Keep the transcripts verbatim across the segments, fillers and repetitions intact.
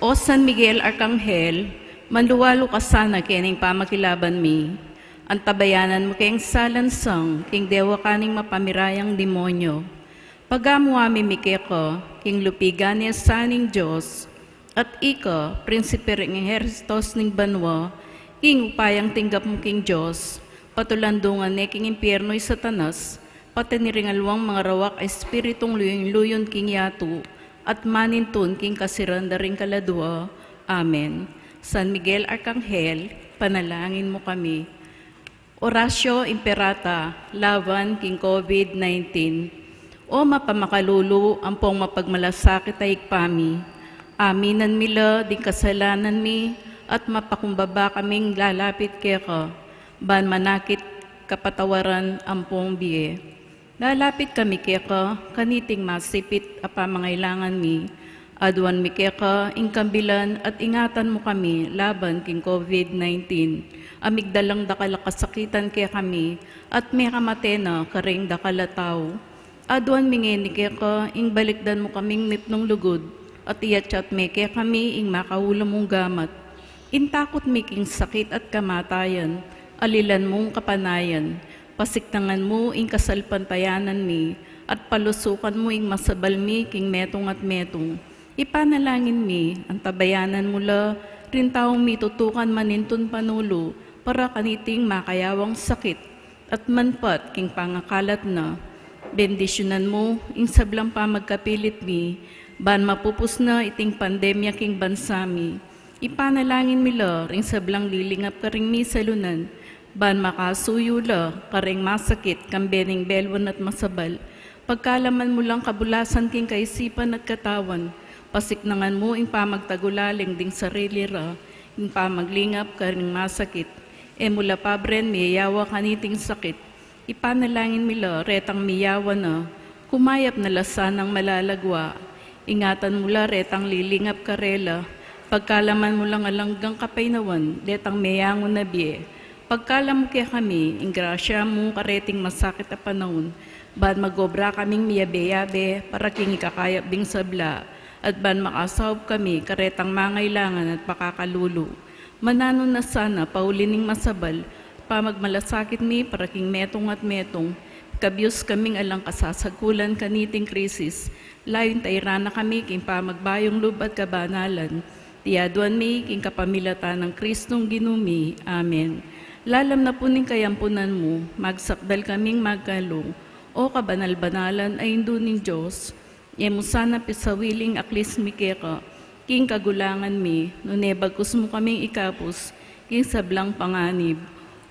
O San Miguel Arkanghel, manlualu ka sana keng pamakilaban mi. Antabayanan mu keng salansang king dewakan ning mapamirayang demonyo. Pagamu-amu mi keka king lupigan ne sa ning Dios, at ika, prinsipe ring ehersito ning banua, king upayang tinggap mu king Dios, patulandungan ne king impyernu i Satanas, pati ne ring aliwang mangarawak a espiritung luyun-luyun king yatu, at manintun king kasiran da ring kaladua. Amen. San Miguel Arkanghel, panalangin mu kami. Oratio Imperata, laban king COVID nineteen. O mapamakalulu ampong mapagmalasakit a Ibpa mi, aminan mi la ding kasalanan mi, at mapakumbaba kaming lalapit keka, ban manakit kapatawaran ampong bie. Lalapit kami keka kaniting masipit a pamangailangan mi. Aduan mi keka ing kambilan at ingatan mu kami laban king COVID nineteen. A migdalang dakal a kasakitan kekami at mekamate na karing dakal a tau. Aduan mi ngeni keka ing balikdan mu kaming mipnung lugud at iyatyat me kekami ing makaulu mung gamat. Ing takut mi king sakit at kamatayan, alilan mung kapanayan, pasiknangan mu ing kasalpantayanan mi, at palusukan mu ing masabal mi king metung at metung. Ipanalangin mi, antabayanan mu la ring taung mitutukan manintun panulu para kaniting makayawang sakit, at manpat king pangakalat na. Bendisyunan mu ing sablang pamagkapilit mi, ban mapupus na iting pandemya king bansa mi. Ipanalangin mi la ring sablang lilingap karing misalunan, ban makasuyu la karing masakit kambe ning belwan at masabal. Pagkalaman mu lang kabulasan king kaisipan at katawan, pasiknangan mu ing pamagtagulaling ding sarili ra, ing pamaglingap karing masakit. E mu la pabren miyayawa kaniting sakit. Ipanalangin mi la retang miyawa na, kumayap na la sanang malalagwa. Ingatan mu la retang lilingap karela, pagkalaman mu lang alang anggang kapaynawan detang meyangu na bie. Pagkalam mu kekami ing grasya mu kareting masakit a panaun, ban mag-obra kaming miyabe-yabe para king ikakayap ding sabla, at ban makasaup kami karetang mangailangan at pakakalulu. Mananu na sana pauli ning masabal pamagmalasakit mi para king metung at metung, kabyus kaming alang kasasagkulan kaniting krisis, layun tairan na kami king pamagbayung lub at kabanalan. Iti aduan mi king kapamilatan nang Kristong Ginu mi. Amen. Lalam na pu ning kayampunan mu, magsakdal kaming magkalung, O kabanal-banalan a Indu ning Dios. E mu sana pisawili ing aklis mi keka king kagulangan mi, nune bagkus mu kaming ikabus king sablang panganib.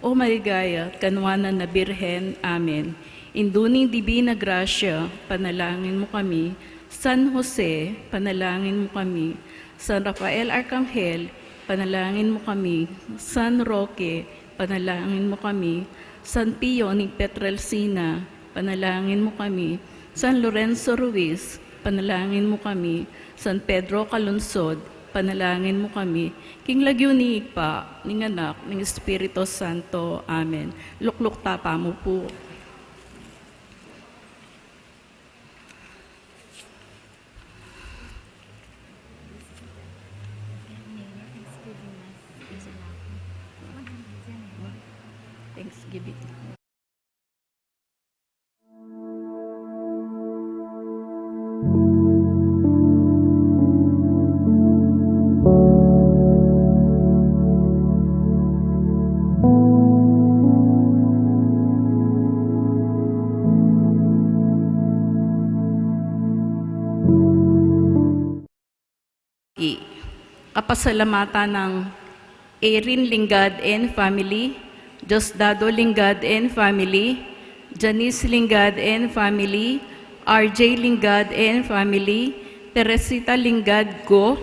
O maligaya at kanuanan a Birhen. Amen. Indu ning Dibina Grasya, panalangin mu kami. San Jose, panalangin mu kami. San Rafael Arkanghel, panalangin mu kami. San Roque, panalangin mu kami. San Pio ning Pietrelcina, panalangin mu kami. San Lorenzo Ruiz, panalangin mu kami. San Pedro Calungsod, panalangin mu kami. King lagyu ning Ibpa, ning Anak, ning Espiritu Santo. Amen. Lukluk ta pa mu pu. Thanksgiving. Kapasalamatan nang Erin Lingad and family, Diosdado Lingad and family, Janice Lingad and family, R J Lingad and family, Teresita Lingad Go,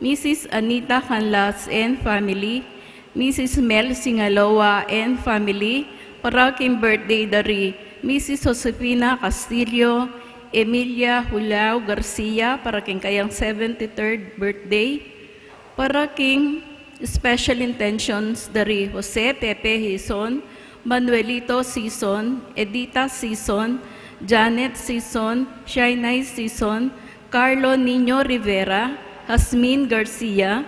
Missus Anita Canlas and family, Missus Mel Singaloa and family, para king birthday da ri Missus Josefina Castillo, Emilia Hulao Garcia, para king kayang seventy-third birthday, para king special intentions da ri Jose Pepe Hizon, Manuelito Sison, Edita Sison, Janet Sison, Shainay Sison, Carlo Niño Rivera, Tasmin Garcia.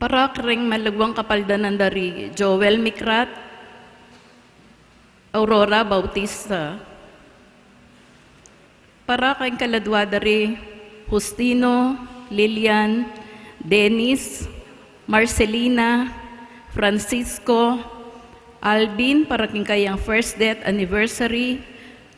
Para kareng malagwang kapaldanan da ri Joel Mikrat, Aurora Bautista. Para king kaladwa da ri Justino, Lilian, Dennis, Marcelina, Francisco, Alvin, para king kayang first death anniversary,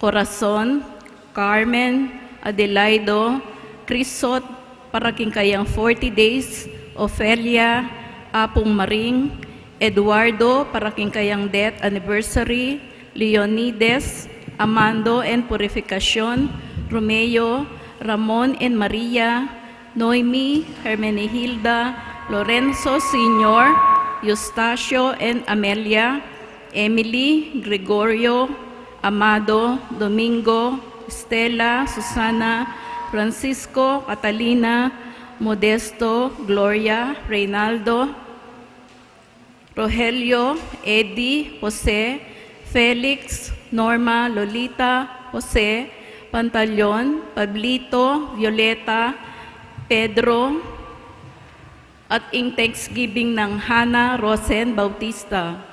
Corazon, Carmen, Adelaido, Crisot, para king kayang forty days, Ofelia, Apung Maring, Eduardo, para king kayang death anniversary, Leonides, Amando and Purificacion, Romeo, Ramon and Maria, Noemi, Hermenegilda, Lorenzo Senior, Eustacio and Amelia, Emily, Gregorio, Amado, Domingo, Stella, Susana, Francisco, Catalina, Modesto, Gloria, Reynaldo, Rogelio, Eddie, Jose, Felix, Norma, Lolita, Jose, Pantaleon, Pablito, Violeta, Pedro, at ing Thanksgiving nang Hana Rosen Bautista.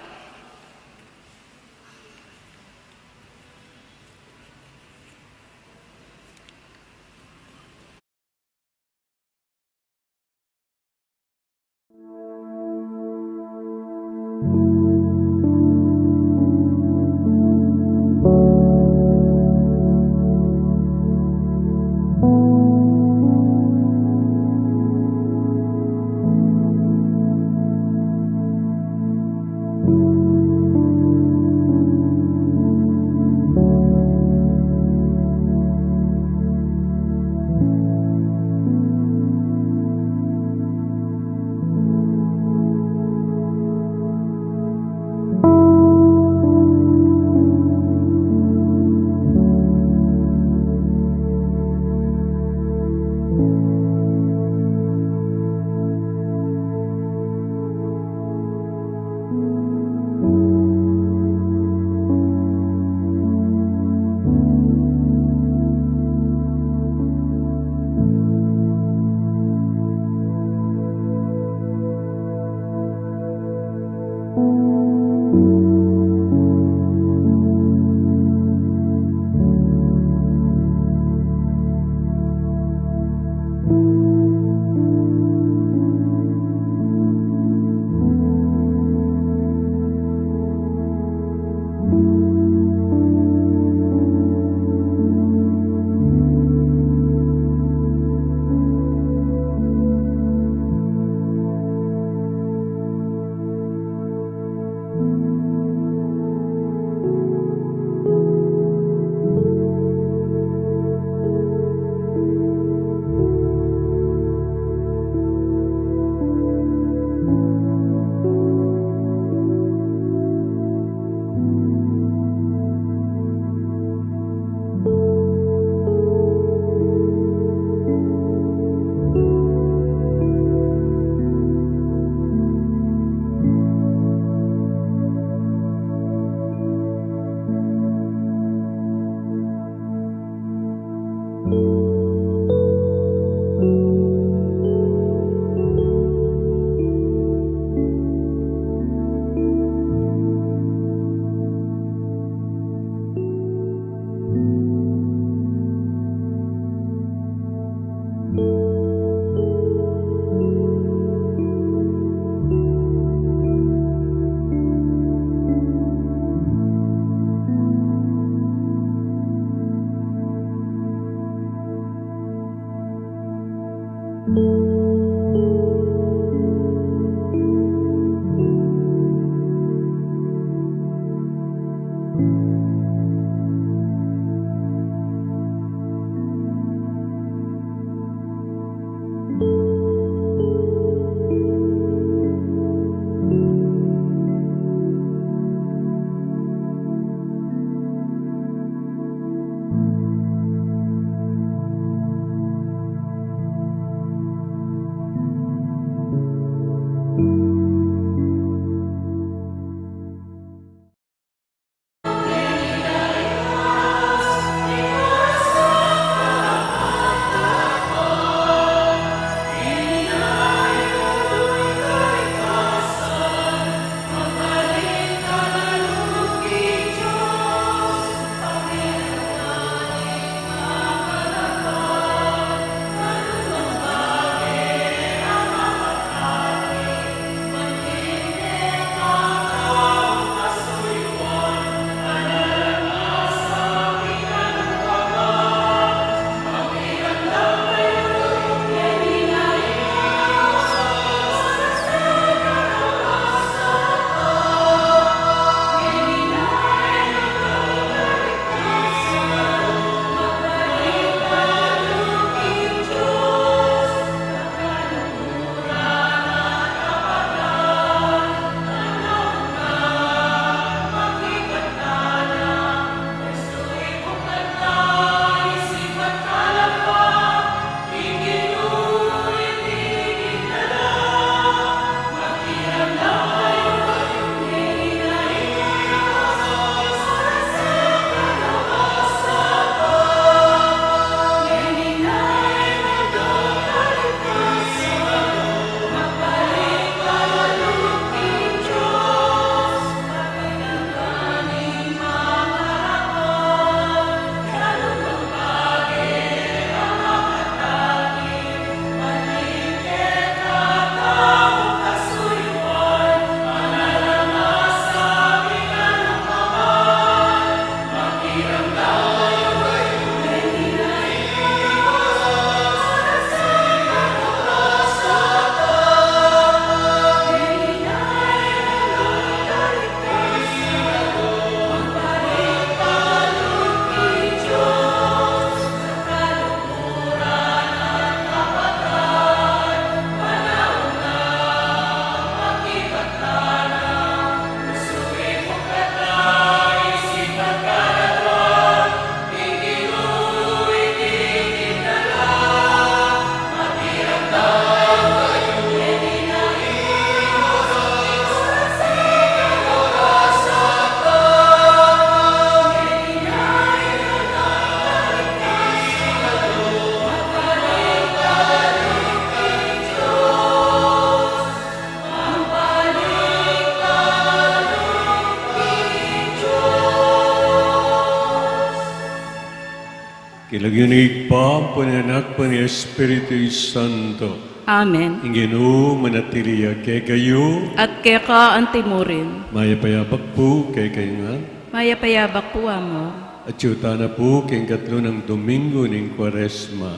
King lagyu ning Ibpa, ampo ning Anak, ampo ning Espiritu Santo. Amen. Ing Ginu manatili ya kekayu. At keka antimurin. Mayap a abak pu kekayu ngan. Mayap a abak pu, Among. Atyu tana pu king katlu nang Domingo ning Kuaresma.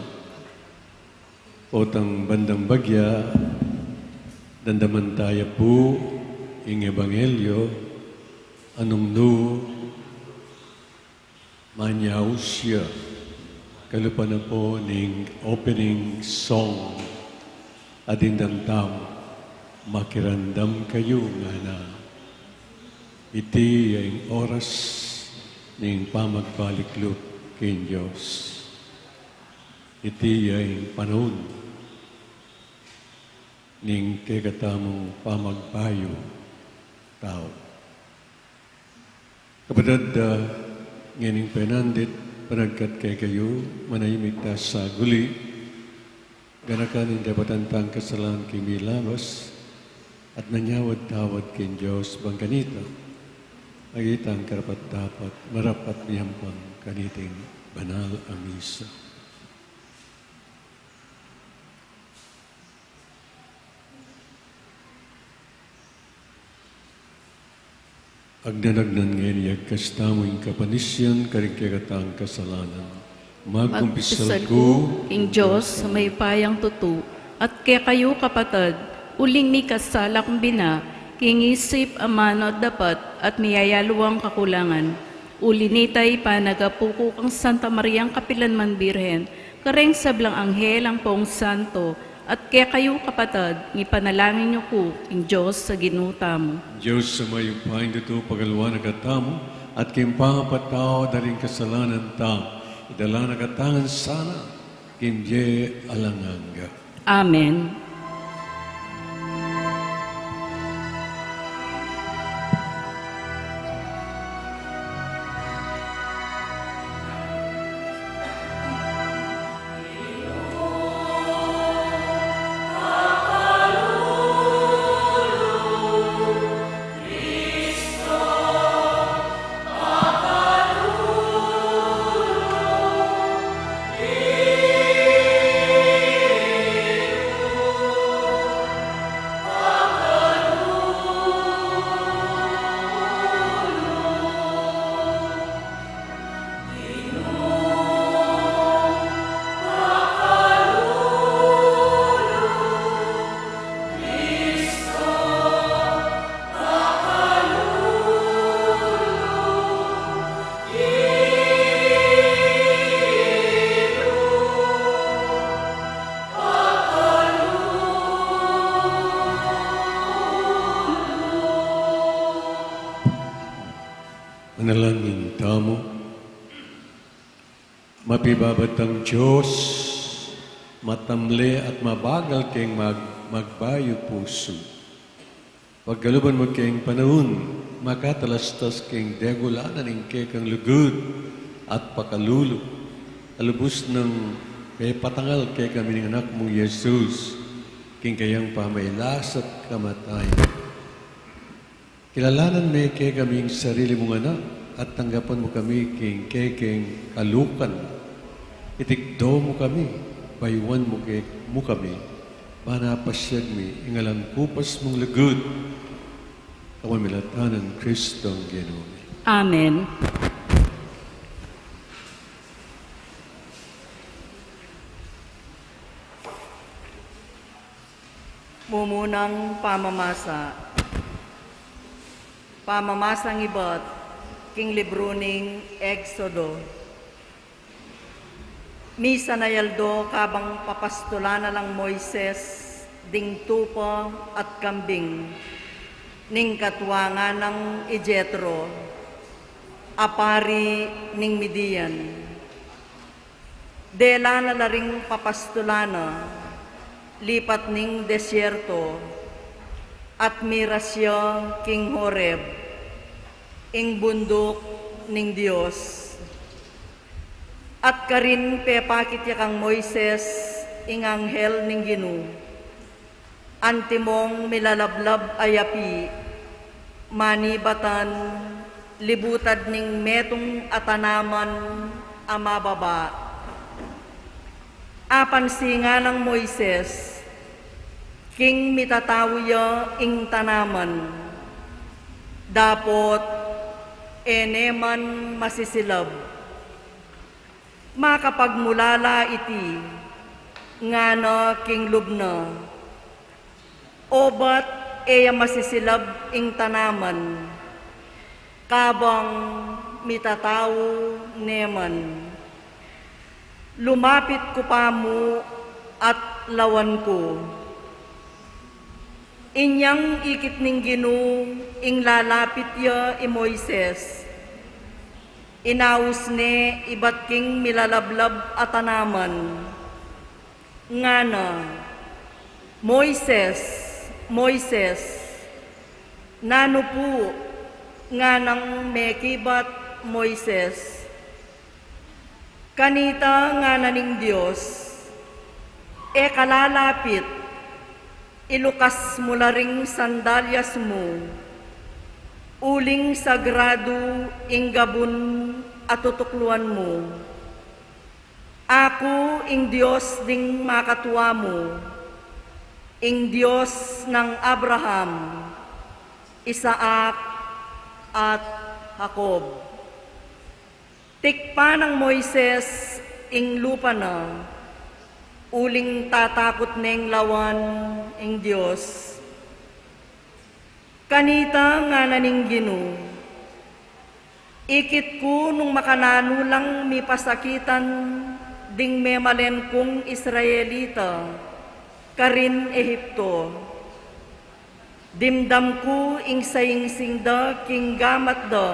Potang bandang bagya, damdaman taya pu ing ebanghelyo, a nung nu manyaus ya, kalupa na pu ning opening song, a dimdam tamu, Makiramdam Kayu, ngana. Iti ya ing oras ning pamagbalik lub king Dios. Iti ya ing panaun ning kekatamung pamagbayu tau. Kapatad, ah, ngening penandit, panagkat kekayu, manayimik ta sa guli, ganakan ing dapatan tang kasalanan king milawas, at manyawad-tawad king Dios bang kanita, a itang karapat-dapat, marapat miyampang kaniting banal a misa. Agnan-agnan ngeni, agkas tamu ing kapanisyan karing kekatang kasalanan. Magkumpisal ku king Dios a mayupayang tutu, at kekayu, kapatad, uling mikasala kung bina, king isip, amanu, at dapat, at miyayaluang kakulangan. Uli nita, ipanagapu ku kang Santa Mariang kapilanman Birhen, kareng sablang anghel ampong santo, at kekayu, kapatad, ipanalangin yu ku king Dios a Ginu tamu. Dios a mayupayang tutu, pagaluan na katamu, at king pangapatawad da ring kasalanan tamu, idala na katamu ngan sana king bie alang angga. Amen. Manalangin tamu. Mapibabatang Dios, matamle at mabagal keng mag-, magbayu pusu. Pagkaluban mu keng panaun makatalastas keng degulanan ning kekang lugud at pakalulu, a lubus nang pepatangal kekami ning Anak mung Jesus, keng kayang pamailas at kamatayan. Kilalanan me kekaming sarili mung anak, at tanggapan mu kami king kekeng kalukan. Itikdo mu kami, bayuan mu ke, mu kami, ban apasyag mi ing alang kupas mung lugud. Kapamilatan nang Kristong Ginu mi. Amen. Mumunang pamamasa. Pamamasang ibat king libru ning Exodo. Misan a aldo kabang papastulan na lang Moises ding tupa at kambing ning katuangan nang i Jetro, a pari ning Midian. Dela na la ring papastulan na lipat ning desierto, at miras ya king Horeb, ing bunduk ning Dios. At karin pepakit ya kang Moises ing anghel ning Ginu. Antimong milalablab a yapi, manibatan, libutad ning metung a tanaman a mababa. Apansin nang Moises, king mitatau ya ing tanaman, dapot e ne man masisilab. Makapagmulala iti, ngana king lub na, obat e ya masisilab ing tanaman, kabang mitatau ne man. Lumapit ku pa mu at lawan ku. Inyang ikit ning Ginu ing lalapit ya i Moises, inaus ne ibat king milalablab a tanaman, ngana, "Moises, Moises!" "Nanu pu?" nganang mekibat Moises. "Kanita," ngana ning Dios, "e ka lalapit, ilukas mu la ring sandalyas mu, uling sagradu ing gabun a tutukluan mu. Aku ing Dios ding makatua mu, ing Dios nang Abraham, Isaac, at Jacob." Tikpan nang Moises ing lupa na, uling tatakut neng lawan ing Dios. "Kanita," ngana ning Ginu, "ikit ku nung makananu lang mipasakitan ding memalen kung Israelita karin Ehipto. Dimdam ku ing sayingsing da king gamat da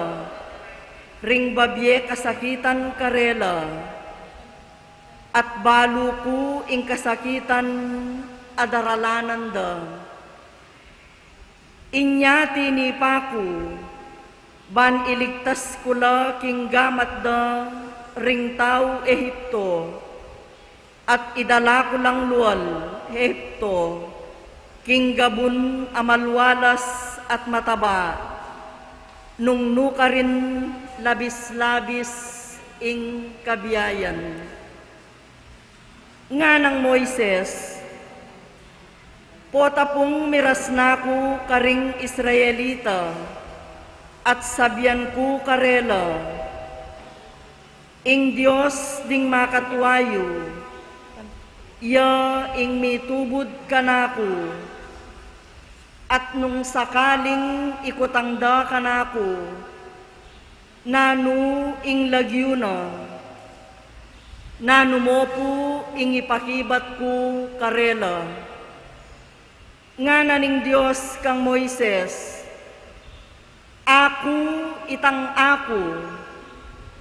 ring babie kasakitan karela, at balu ku ing kasakitan a daralanan da. Inya tinipa ku, ban iligtas ku la king gamat da ring tau Ehipto, at idala ku lang lual Ehipto king gabun a malualas at mataba, nung nukarin labis-labis ing kabiayan." Nganang Moises, "Pota pung miras na ku karing Israelita, at sabian ku karela, ing Dios ding makatua yu, ya ing mitubud kanaku, at nung sakaling ikutang da kanaku, nanu ing lagyu na, nanu mo pu ing ipakibat ku karela?" Ngana ning Dios kang Moises, "Aku itang aku."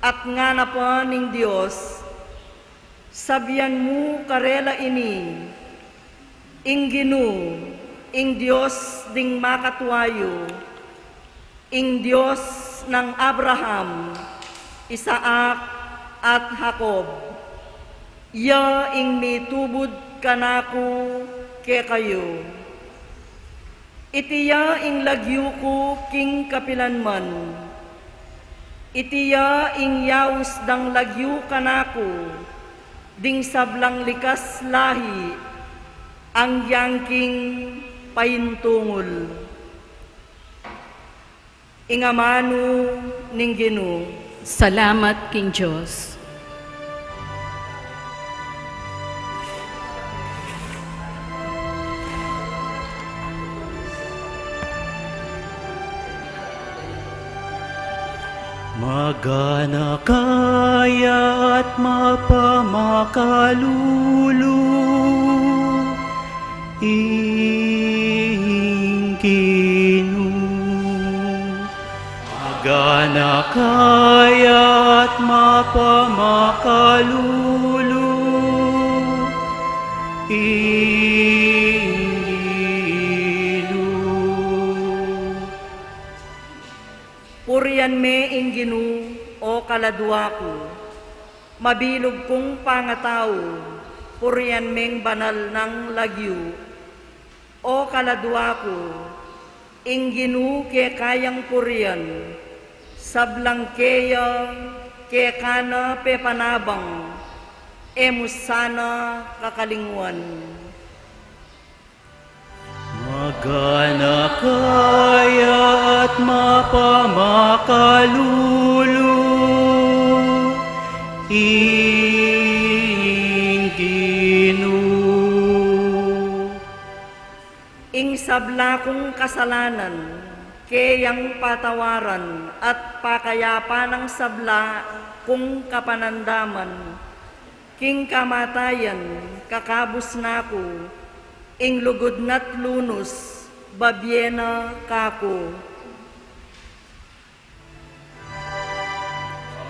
At ngana pa ning Dios, "Sabian mu karela ini, ing Ginu, ing Dios ding makatua yu, ing Dios nang Abraham, Isaac, at Jacob, ya ing mitubud kanaku kekayu. Iti ya ing lagyu ku king kapilanman. Iti ya ing yaus dang lagyu kanaku ding sablang likas lahi, anggyang king paintungul." Ing amanu ning Ginu. Salamat king Dios. Magana ka ya at mapamakalulu ing Ginu. Magana ka ya at mapamakalulu ing Ginu. Purian me ing Ginu, o kaladua ku, mabilug kung pangatau, purian meng banal nang lagyu. O kaladua ku, ing Ginu keka yang purian, sablang keya keka na pepanabang, E mu sana kakalingwan. Magana ka ya at mapamakalulu ing Ginu. Ing sabla kung kasalanan, keyang patawaran at pakayapan nang sabla kung kapanandaman, king kamatayan, kakabus na ku, ing lugud na't lunus, babie na kaku.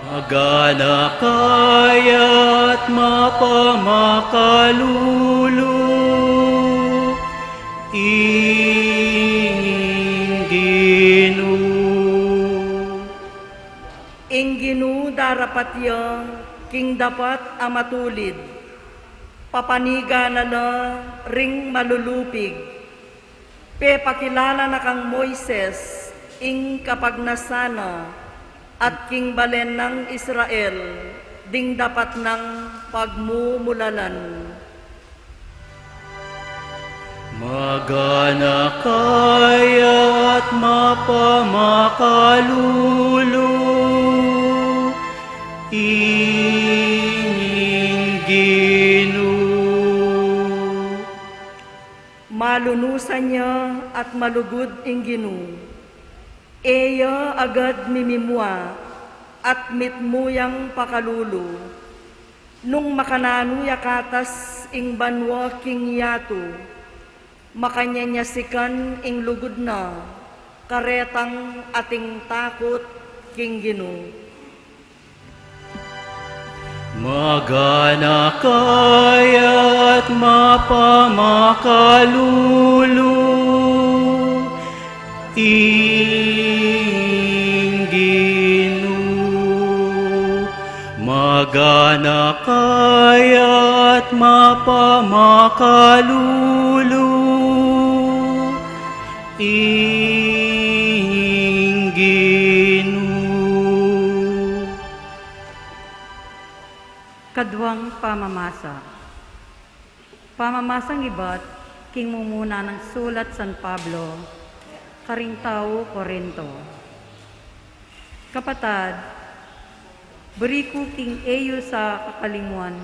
Magana ka ya't mapamakalulu ing Ginu. Ing Ginu darapat ya king dapat a matulid, papaniga na la ring malulupig. Pepakilala na kang Moises ing kapagnasan na at king balen nang Israel ding dapat nang pagmumulalan. Magana ka ya't mapamakalulu ing Ginu. Malunusan ya at malugud ing Ginu. E ya agad mimimua at mitmu yang pakalulu. Nung makananu ya katas ing banua king yatu, makanyan ya sikan ing lugud na, karetang ating takut king Ginu. Magana ka ya't mapamakalulu ing Ginu. Magana ka ya't mapamakalulu ing Ginu. Kaduang pamamasa. Pamamasang ibat king mumuna nang sulat San Pablo karing tau Corinto. Kapatad, buri ku king e yu sa kakalingwan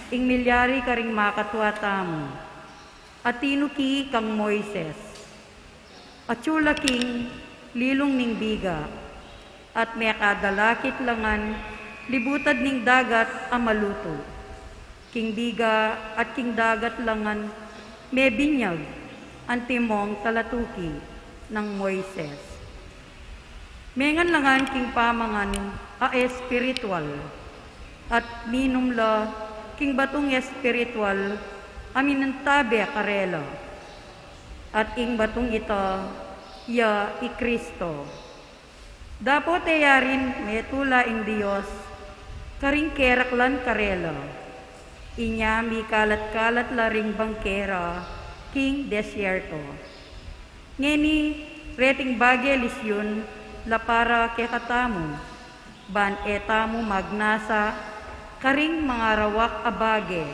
ing milyari karing makatua tamu, a tinuki kang Moises. Atyu la king lilung ning biga, at mekadalakit la ngan libutad ning dagat a malutu. King biga at king dagat la ngan mebinyag antimong talatuki nang Moises. Mengan la ngan king pamangan a espiritual, at minum la king batung espiritual a minantabe karela, at ing batung ita ya i Kristo. Dapot e ya rin metula ing Dios karing keraklan karela. Inya mikalat-kalat la ring bangke ra king desierto. Ngeni, reting bage lisyun la para kekatamu, ban e tamu magnasa karing mangarawak a bage,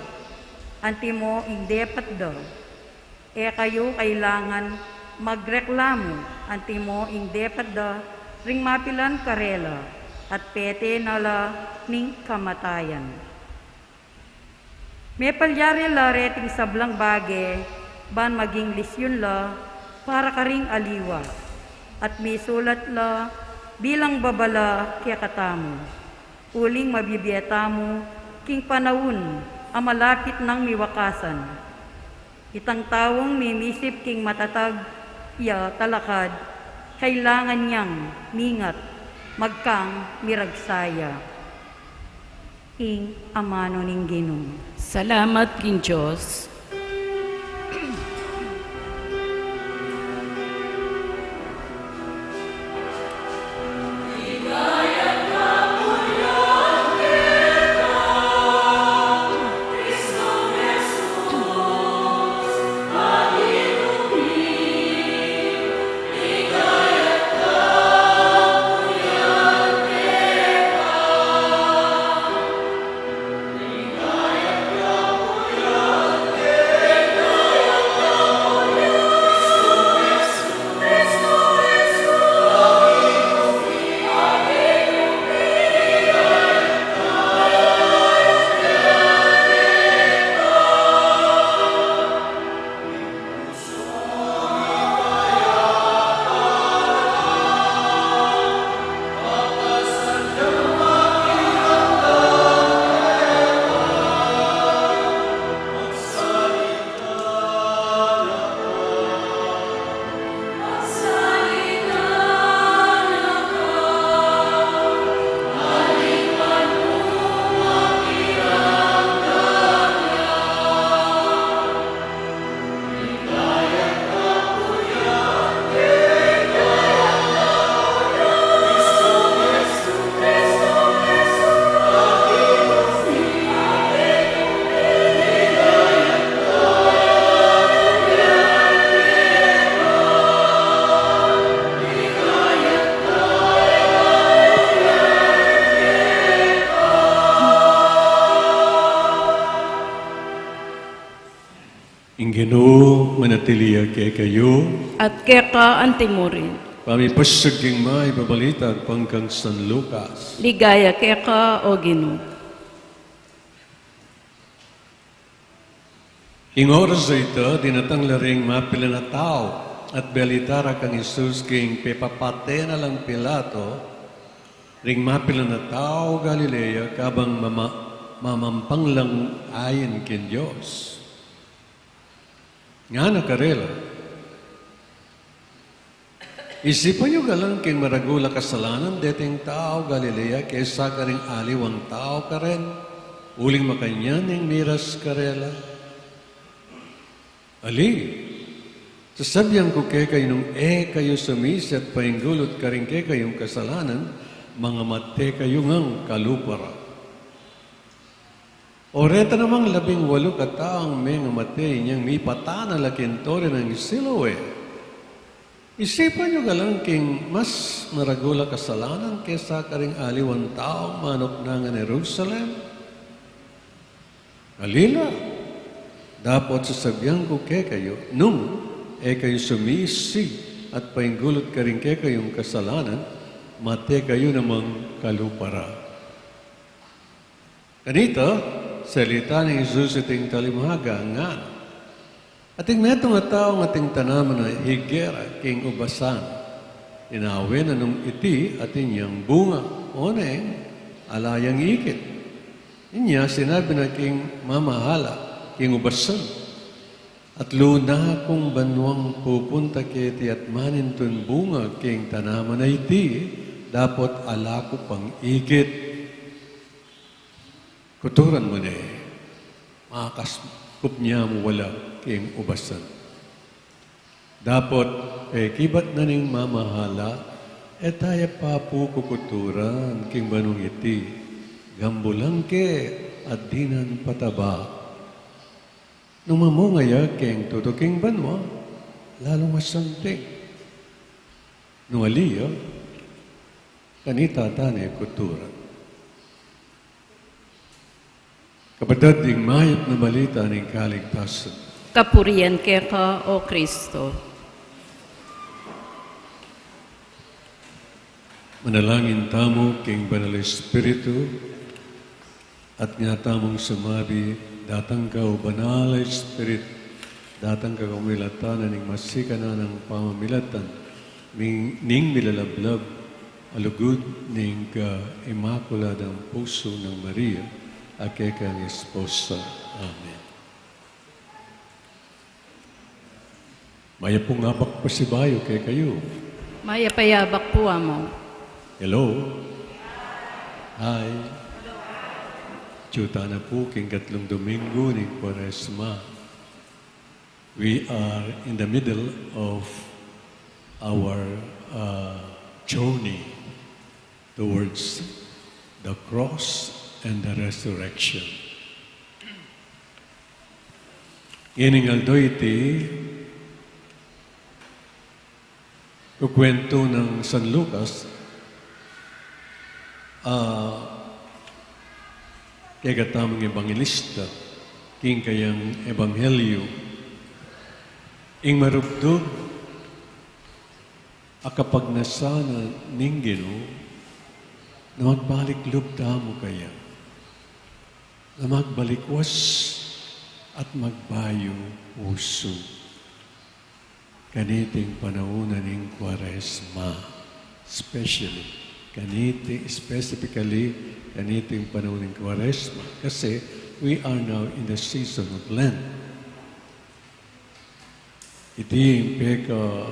antimo ing depat da. E kayu kailangan magreklamu antimo ing depat da ring mapilan karela, at pete na la ning kamatayan. Mepalyari la reting sablang bage ban maging lisyun la para karing aliwa, at misulat la bilang babala kekatamu, uling mabibie tamu king panaun a malapit nang miwakasan. Itang taung mimisip king matatag ya talakad, kailangan yang mingat, magkang miragsaya. Ing amanu ning Ginu. Salamat king Dios. Ginu, manatili ya kekayu. At keka antimurin. Pamipasag king mayap a balita agpang kang San Lucas. Ligaya keka, O Ginu. King oras a ita, dinatang la ring mapilan a tau, at balita ra kang Jesus king pepapate na lang Pilato ring mapilan a tau Galilea, kabang mama-, mamampang lang ain king Dios. Ngana karela, isipan yu galang king maragul a kasalanan deting tau Galilea kesa karing aliwang tau karen, uling makanyan ing miras karela. Ali, sasabian ku kekayu, nung e kayu sumisi at painggulut karing kekayung kasalanan, mangamate kayu ngang kalupa ra. O reta namang labing walu kataung mengamate inyang mipatana la king Torre nang Siloe. Isipan yu galang king mas maragul a kasalanan kesa karing aliwang taung manuknangan Jerusalem? Ali la, dapot sasabian ku kekayu, nung e kayu sumisi at painggulut karing kekayung kasalanan, mate kayu namang kalupa ra. Kanita, salita nang Jesus iting talimhaga, ngana, ating metung a taung ating tanaman a higera king ubasan. Inawe na nung iti atin yang bunga, oneng ala yang ikit. Inya sinabi na king mamahala king ubasan, atlu na kung banuang pupunta keti at manintun bunga king tanaman a iti, dapot ala ku pang ikit. Kuturan mu ne, makaskup nya mu wala king ubasan. Dapot pekibat na ning mamahala, e taya pa pu kukuturan king banung iti, gambulan ke at dinan pataba. Nung mamunga ya king tutuking banua, lalung asanting. Nung ali ya, kanita tane kuturan. Kapatad, ing mayap na balita ning kaligtasan. Kapurian keka, O Kristo. Manalangin tamu king Banal Espiritu, at ngana tamung sumabi, datang ka, O Banal a Espiritu, datang ka king milatan ning masikan a pamamilatan, ning, ning milalablab a lugud ning ka Imakuladang Pusu nang Maria, a kekang esposa. Amen. Mayap pung abak pasibayu kekayu. Mayap a abak pu, Among. Hello. Hi. Atyu tana pu king katlung Domingo ning Kuaresma. We are in the middle of our, uh, journey towards the cross and the resurrection. Ining aldo iti, kukwentu nang San Lucas, ah, kekatamung ebanghelista, king kayang ebanghelyo, ing marubdub a kapagnasan ning Ginu, na magbalik lub tamu kaya, na magbalikwas at magbayu pusu. Kaniting panaun ning Kuaresma, especially, kaniti-, specifically, kaniting panaun ning Kuaresma, kasi we are now in the season of Lent. Iti ing peka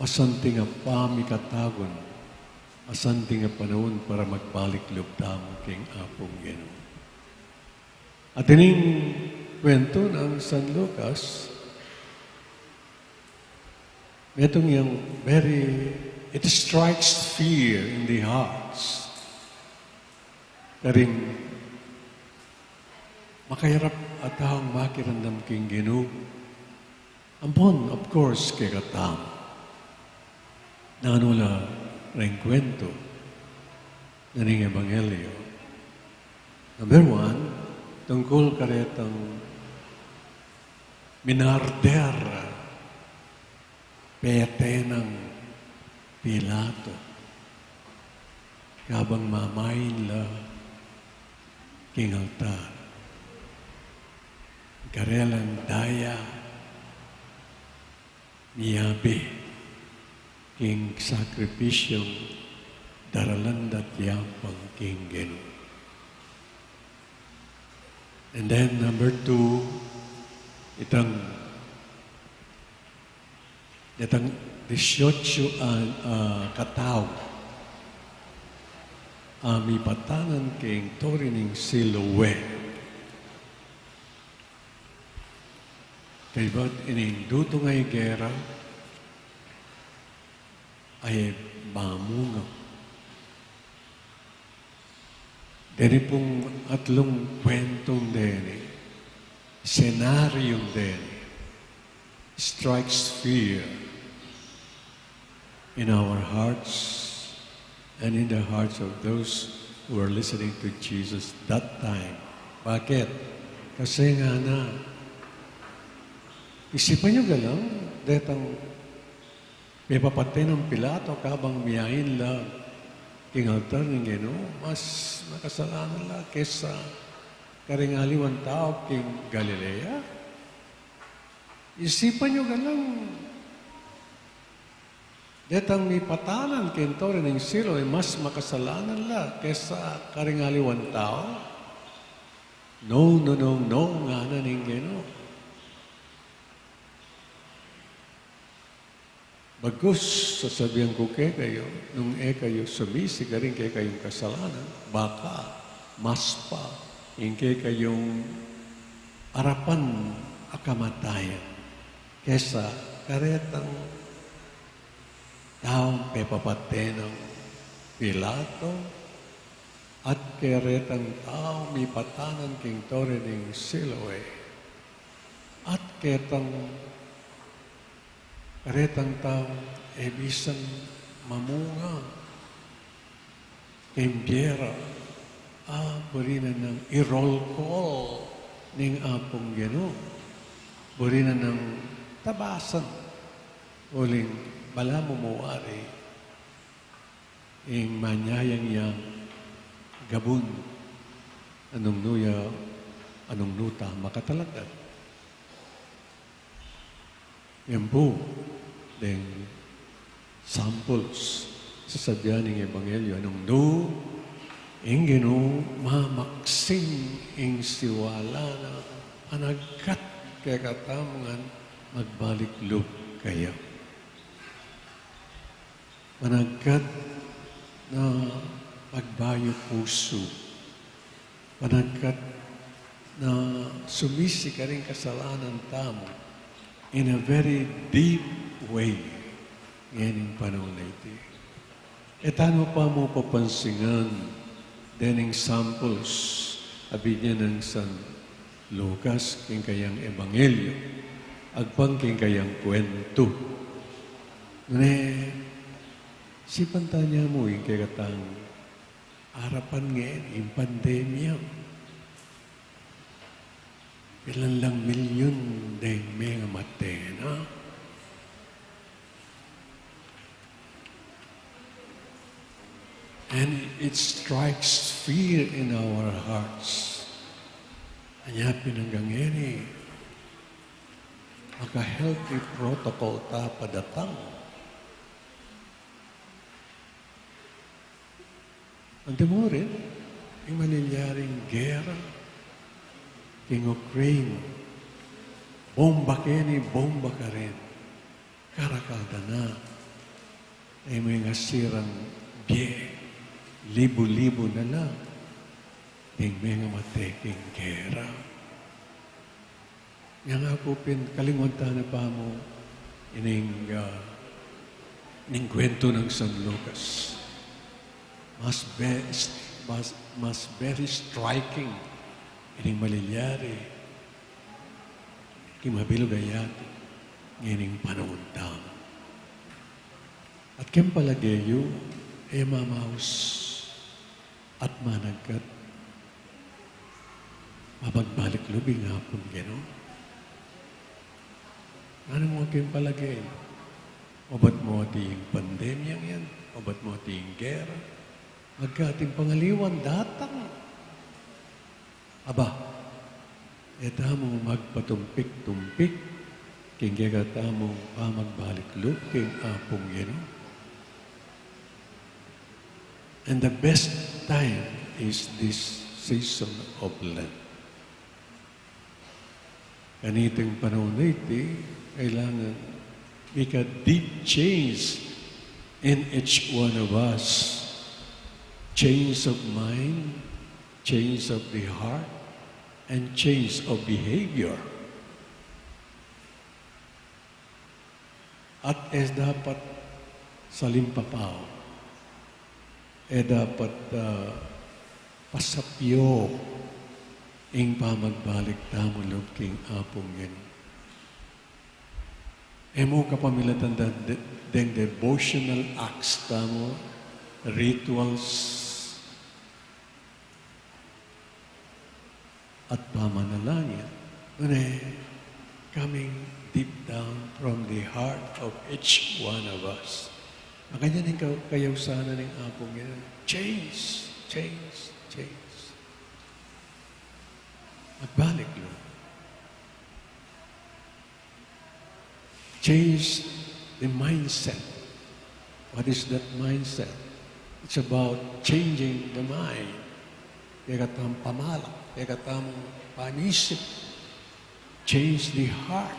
masanting a pamikatagun, masanting a panaun para magbalik lub tamu king Apung Ginu. At ining kwentu nang San Lucas, metung yang very, it strikes fear in the hearts. Karing makayarap a taung makiramdam king Ginu. Ampon, of course, kekatamu. Nanu la reng kwentu na ning ebanghelyo? Number one, tungkul karetang Minarder pete nang Pilato kabang mamain la king altar. Karelang daya miyabe king sakripisyung daralan da at yapang king Ginu. And then number two, itang, itang dieciocho a, a katau a mipatanan king Tore ning Siloe. Kaybat ining dudung a gera ay mamunga. Deni pung atlung kwentung deni, senaryung deni, strikes fear in our hearts and in the hearts of those who are listening to Jesus that time. Bakit? Kasi ngana, isipan yu galang detang pepapate nang Pilato kabang miyain la king altar ning Ginu, mas makasalanan la kesa karing aliwang tau king Galilea. Isipan yu galang, detang mipatanan king Tore ning Siloe, mas makasalanan la kesa karing aliwang tau. No, no, no, no, ngana ning Ginu. Bagus, sasabian ku kekayu, nung e kayu sumisi karing kekayung kasalanan, baka mas pa ing kekayung arapan a kamatayan kesa karetang taung pepapate nang Pilato at karetang taung mipatanan king Tore ning Siloe at ketang karetang taung e bisang mamunga king bie ra, a, buri na nang i-roll call ning Apung Ginu. Buri na nang tabasan uling balamu mu wari ing manyayang yang gabun, a nung nu ya, a nung nu ta makatalakad. Yan pu deng samples, sasabian ning ebanghelyo, a nung nu ing Ginu, mamaksing ing siwala na, panagat kekatamu ngan magbalik lub kaya. Panagat na pagbayu pusu, panagat na sumisi karing kasalanan tamu in a very deep way ngening panaun a iti. E tana pa mu papansingan dening samples a binye nang San Lucas king kayang ebanghelyo, agpang king kayang kwentu. Nune, sipan tana mu ing kekatang arapan ngeni, ing pandemya. Pilan lang milyun deng mengamate na. And it strikes fear in our hearts. Anya pin anggang ngeni, maka-healthy protocol ta padatang. Anti mu rin, ing malilyaring gera king Ukraine, bomba keni, bomba karin, karakal da na. E mu ing asirang bie, libu-libu na la ding mengamate king gera. Yang aku pin, kalingwan tana pa mu ining, ah, ining kwentu nang San Lucas. Mas be-, mas, mas very striking ining malilyari king mabilug a yatu ngening panaun tamu. At king palage yu, e mamaus at managkat, mapagbalik lub ing Apung Ginu? Nanu mu king palage? Obat mu ating pandemyang yan? Obat mu ating gera? Agka ating pangaliwan datang. Aba, e tamu magpatumpik-tumpik king kekatamung pamagbalik lub king Apung Ginu. And the best time is this season of Lent. Kaniting panaun a iti, kailangan mika deep change in each one of us. Change of mind, change of the heart, and change of behavior. At e dapat salimpapaw, e dapat, ah, pasapyo ing pamagbalik tamu lub king Apung Ginu. E mu kapamilatan da, de-, deng devotional acts tamu, rituals, at pamanalangin, nune, coming deep down from the heart of each one of us. Makanyan ing ka-, kayausanan ning Apung Ginu, change, change, change. Magbalik lub. Change the mindset. What is that mindset? It's about changing the mind. Kekatamung pamala, kekatamung panisip. Change the heart.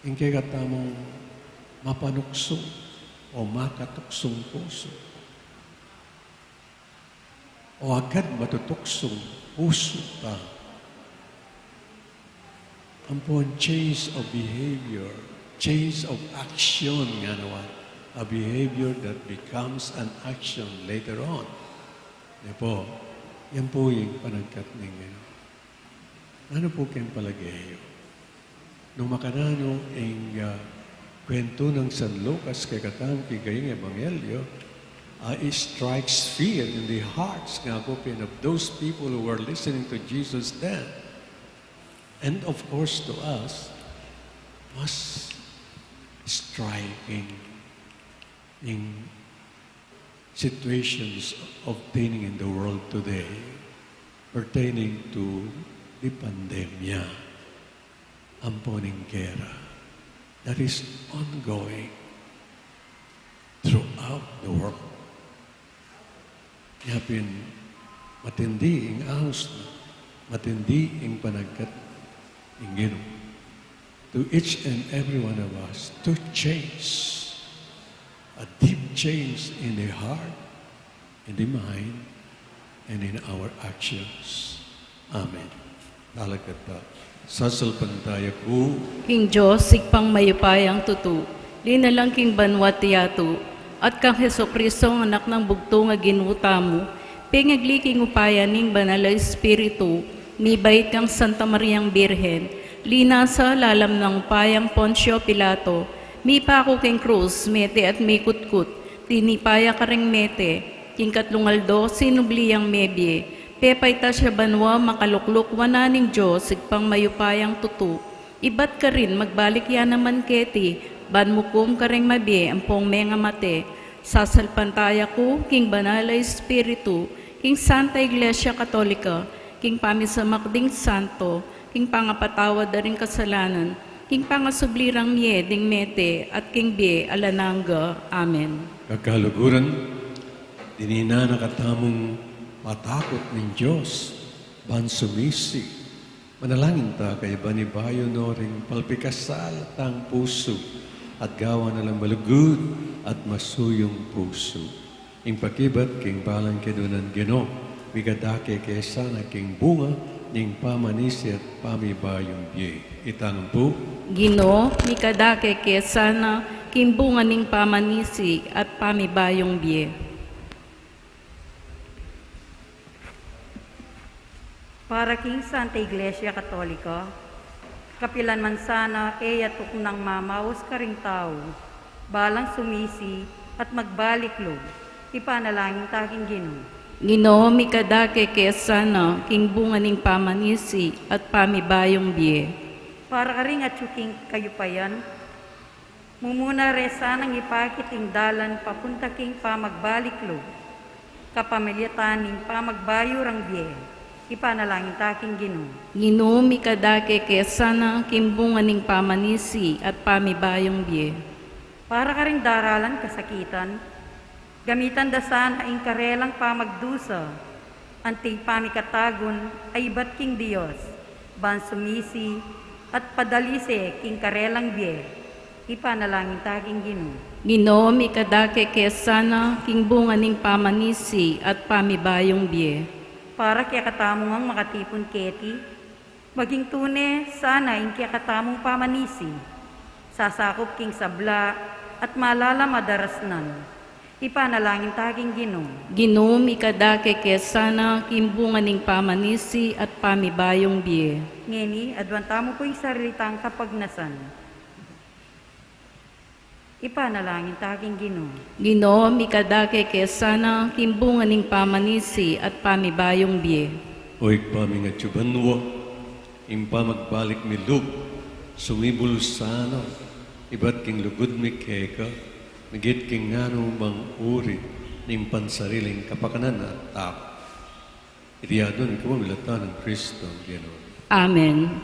Ing kekatamung mapanuksung o makatuksung pusu. O agad matutuksung pusu ta. Ampon change of behavior, change of action, ngana. A behavior that becomes an action later on. Yan pu, yan pu ing panagkat ning Ginu. Nanu pu king palage yu? Nung makananu ing, ah, kwentu nang San Lucas kekatamu king kayang ebanghelyo, ah, it strikes fear in the hearts, nga pu pin, of those people who were listening to Jesus then. And of course, to us, mas striking ing situations obtaining in the world today pertaining to the pandemia, ampo ning gera that is ongoing throughout the world. Kaya pin matindi ing aus na, matindi ing panagkat ning Ginu to each and every one of us to change, a deep change in the heart, in the mind, and in our actions. Amen. Talakad ta. Sasalpantaya ku king Dios, Ibpang mayupayang tutu, linalang king banua at yatu, at kang Jesucristo, Anak nang bugtung a Ginu tamu, pengagli king upaya ning Banal a Espiritu, mibait kang Santa Mariang Birhen, linasa lalam nang upayang Poncio Pilato, mipaku king krus, mete at mikutkut, tinipa ya karing mete, king katlung aldo sinubli yang mebie, pepaitas ya banua, makalukluk wanan ning Dios, Ibpang mayupayang tutu, ibat karin magbalik ya naman keti, ban mukum karing mabie ampong mengamate. Sasalpantaya ku king Banal a Espiritu, king Santa Iglesia Katolika, king pamisamak ding santo, king pangapatawad da ring kasalanan, king pangasubli rang mie ding mete, at king bie alang angga. Amen. Kakaluguran, dininan na katamung patakut ning Dios, ban sumisi. Manalangin ta kaya ban ibayu no ring palpikasal tang pusu, at gawan na lang malugud at masuyung pusu. Ing pakibat king balang kedunan Ginu, mikadake ke sana king bunga ning pamanisi at pamibayung bie. Itang pu. Ginu, mikadake ke sana king bunga ning pamanisi at pamibayung bie. Para king Santa Iglesia Katolika, kapilan man sana e ya tuknang mamaus karing tau, balang sumisi at magbalik lub, ipanalangin ta king Ginu. Ginu, mikadake ke sana king bunga ning pamanisi at pamibayung bie. Para karing atyu king kayupayan, mumuna re sanang ipakit ing dalan papunta king pamagbalik lub, kapamilatan ning pamagbayu rang bie. Ipanalangin ta king Ginu. Ginu, mikadake ke sana king bunga ning pamanisi at pamibayung bie. Para karing daralan kasakitan, gamitan da sana ing karelang pamagdusa anti pamikatagun a ibat king Dios, ban sumisi at padalise king karelang bie. Ipanalangin ta king Ginu. Ginu, mikadake ke sana king bunga ning pamanisi at pamibayung bie. Para kekatamu ngang makatipun keti, maging tune sana ing kekatamung pamanisi, sasakup king sabla at malalam a darasnan. Ipanalangin ta king Ginu. Ginu, mikadake ke sana king bunga ning pamanisi at pamibayung bie. Ngeni, aduan tamu pu ing sarili tang kapagnasan. Ipanalangin ta king Ginu. Ginu, mikadake ke sana king bunga ning pamanisi at pamibayung bie. O Ibpa ming atsu banua, ing pamagbalik mi lub, sumibul sana ibat king lugud mi keka, migit king nganumang uri ning pansariling kapakanan at takot. Iti aduan mi king pamilatan nang Kristong Ginu. Amen.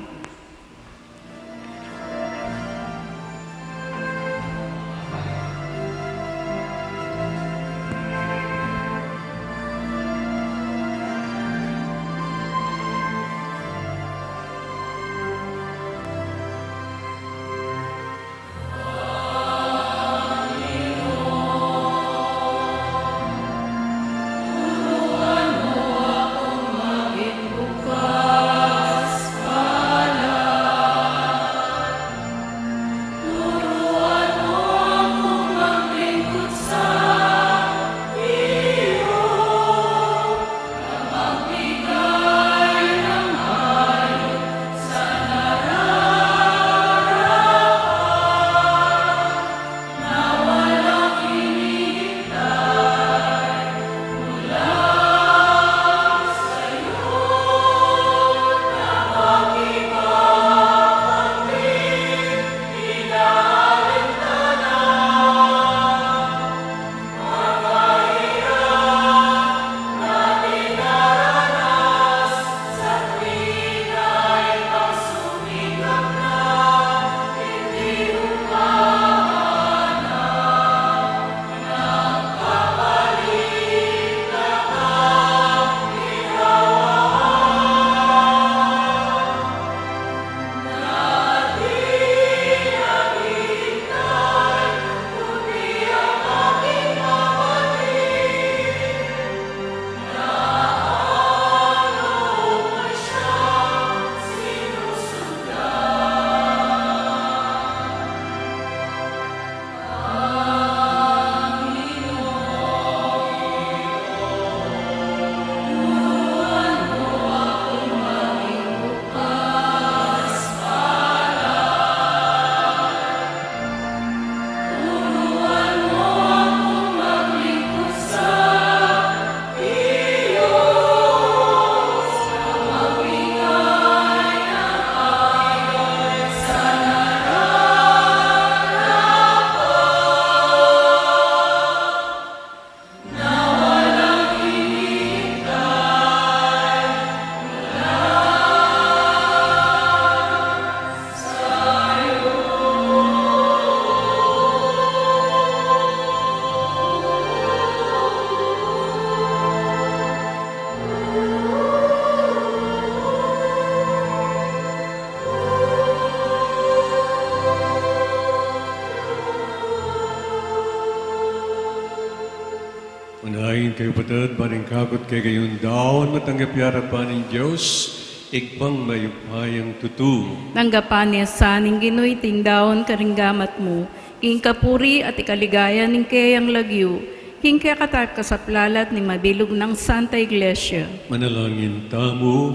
Unain kayu, kapatad, ban ing kakut kekayung daun matanggap ya king arapan ning Dios, Ibpang mayupayang tutu. Tanggapan na sa ning Ginu iting daun karing gamat mu, king kapurian at ikaligaya ning keyang lagyu, king kekatamu at kasaplalan ning mabilug nang Santa Iglesia. Manalangin tamu.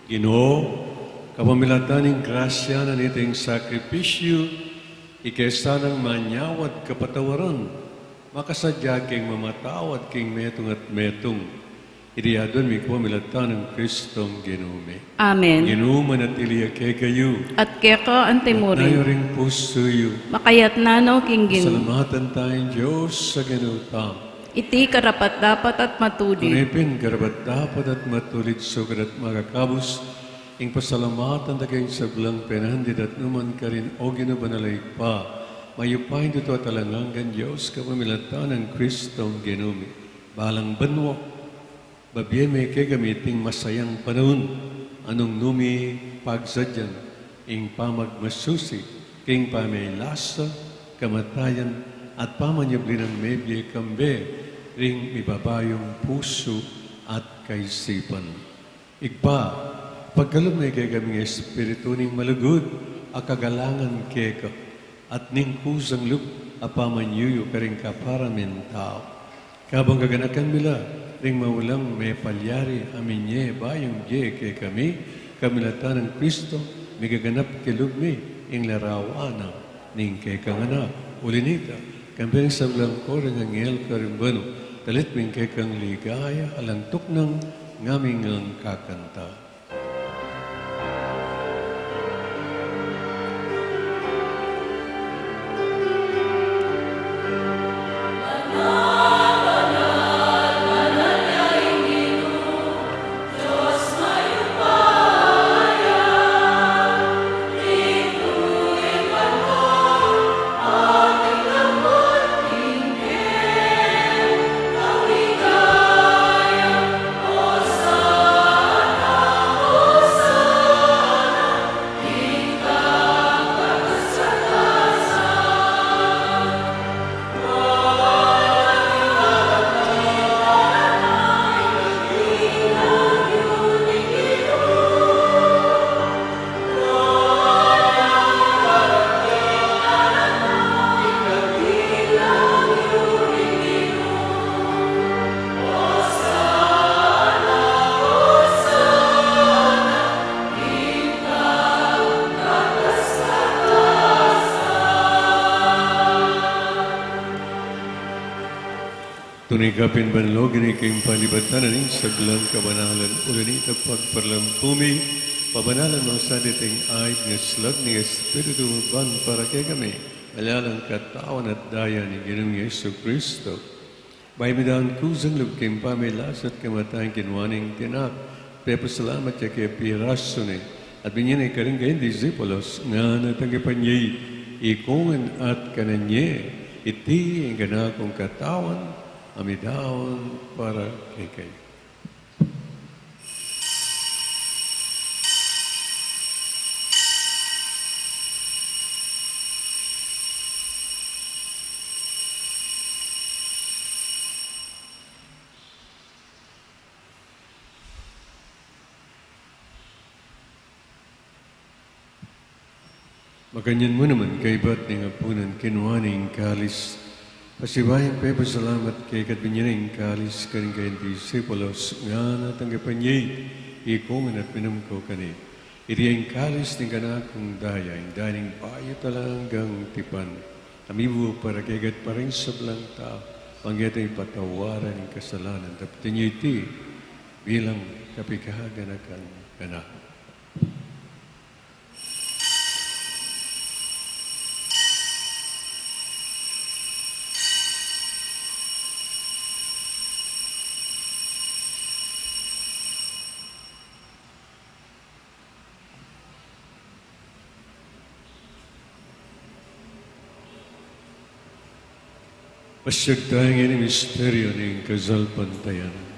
Ginu, kapamilatan ning grasya na niting sakripisyu, ike sanang manyawad kapatawaran, makasadya king mamatawad king metung at metung. Iti aduan mi king pamilatan nang Kristong Ginu mi. Amen. Ginu manatili ya kekayu. At keka antimurin. Yu ring pusu yu. Makayatna no king Ginu. Pasalamatan taya ing Dios a Ginu tamu. Iti karapat-dapat at matulid. Tune pin karapat-dapat at matulid, sukat at makakabus, ing pasalamatan da ka king sablang penandit at nukarin man, O Ginu, banal a Ibpa, mayupaya king tutu at alang anggang Dios, kapamilatan nang Kristong Ginu mi. Balang banua, babie me kekami iting masayang panaun, a nung nu mi pagsadyan ing pamagmasusi king pamilasa, kamatayan, at pamanyubli nang mebie kambe ring mibabayung pusu at kaisipan. Ibpa, pagkalub me kekami ing espiritu ning malugud a kagalangan keka, at ning kusang lub a pamanyuyu karing kapara ming tau. Kabang gaganakan mi la ring maulang mepalyari a minye bayung bie kekami, kapamilatan nang Kristo, migaganap king lub mi ing larawan na ning kekang Anak. Uli nita, kambe ning sablang koro ning anghel karing banua, dalit mi ing kekang ligaya, alang tuknang ngaming kakanta. Tune kapin banal, O Ginu, ing panibatan ning sablang kabanalan, uli nita pagparalampu mi, pabanalan mo sa ding aig ning slag ning Espiritu mu ban para kekami, maging katawan at daya ning Ginung Jesucristo. Bayu midaun kusang lub king pamilasa at kamatayan, kinua ne ing tinak, pepasalamat ya keka, pirasu ne, at binye ne karing kayang disipulus, ngana, Tanggapan ye iti, ikongan at kanan ye, iti ing kanakung katawan, a midaun para kekayu. Makanyan mu naman, kaybat ning apunan, kinua ne ing kalis, pasibayu yang pepasalamat keka, binye ne ing kalis karing kayang disipulus, ngana, Tanggapan ye iti, ikongan at minum kayu keni, iti ing kalis ning kanakung daya, ing daya ning bayu at alang anggang tipan, a mibubu para kekayu at para king sablang tau, para king patawaran ning kasalanan. Daptan ye iti bilang kapaganakan kanaku. Pasiag tamu king misteryu ning kasalpantayanan.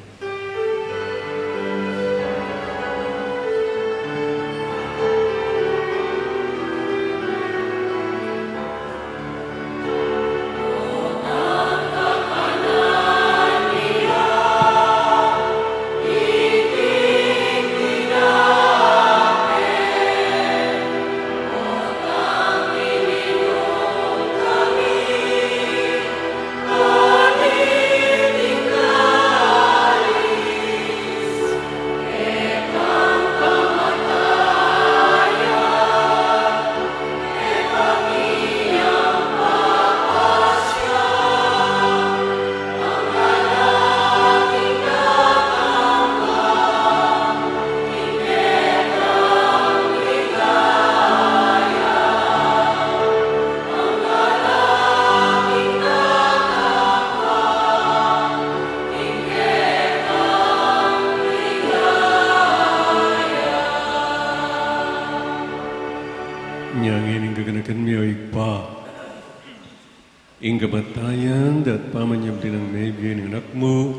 Kamatayan, dapot pamanyubli nang mebie ning Anak mu,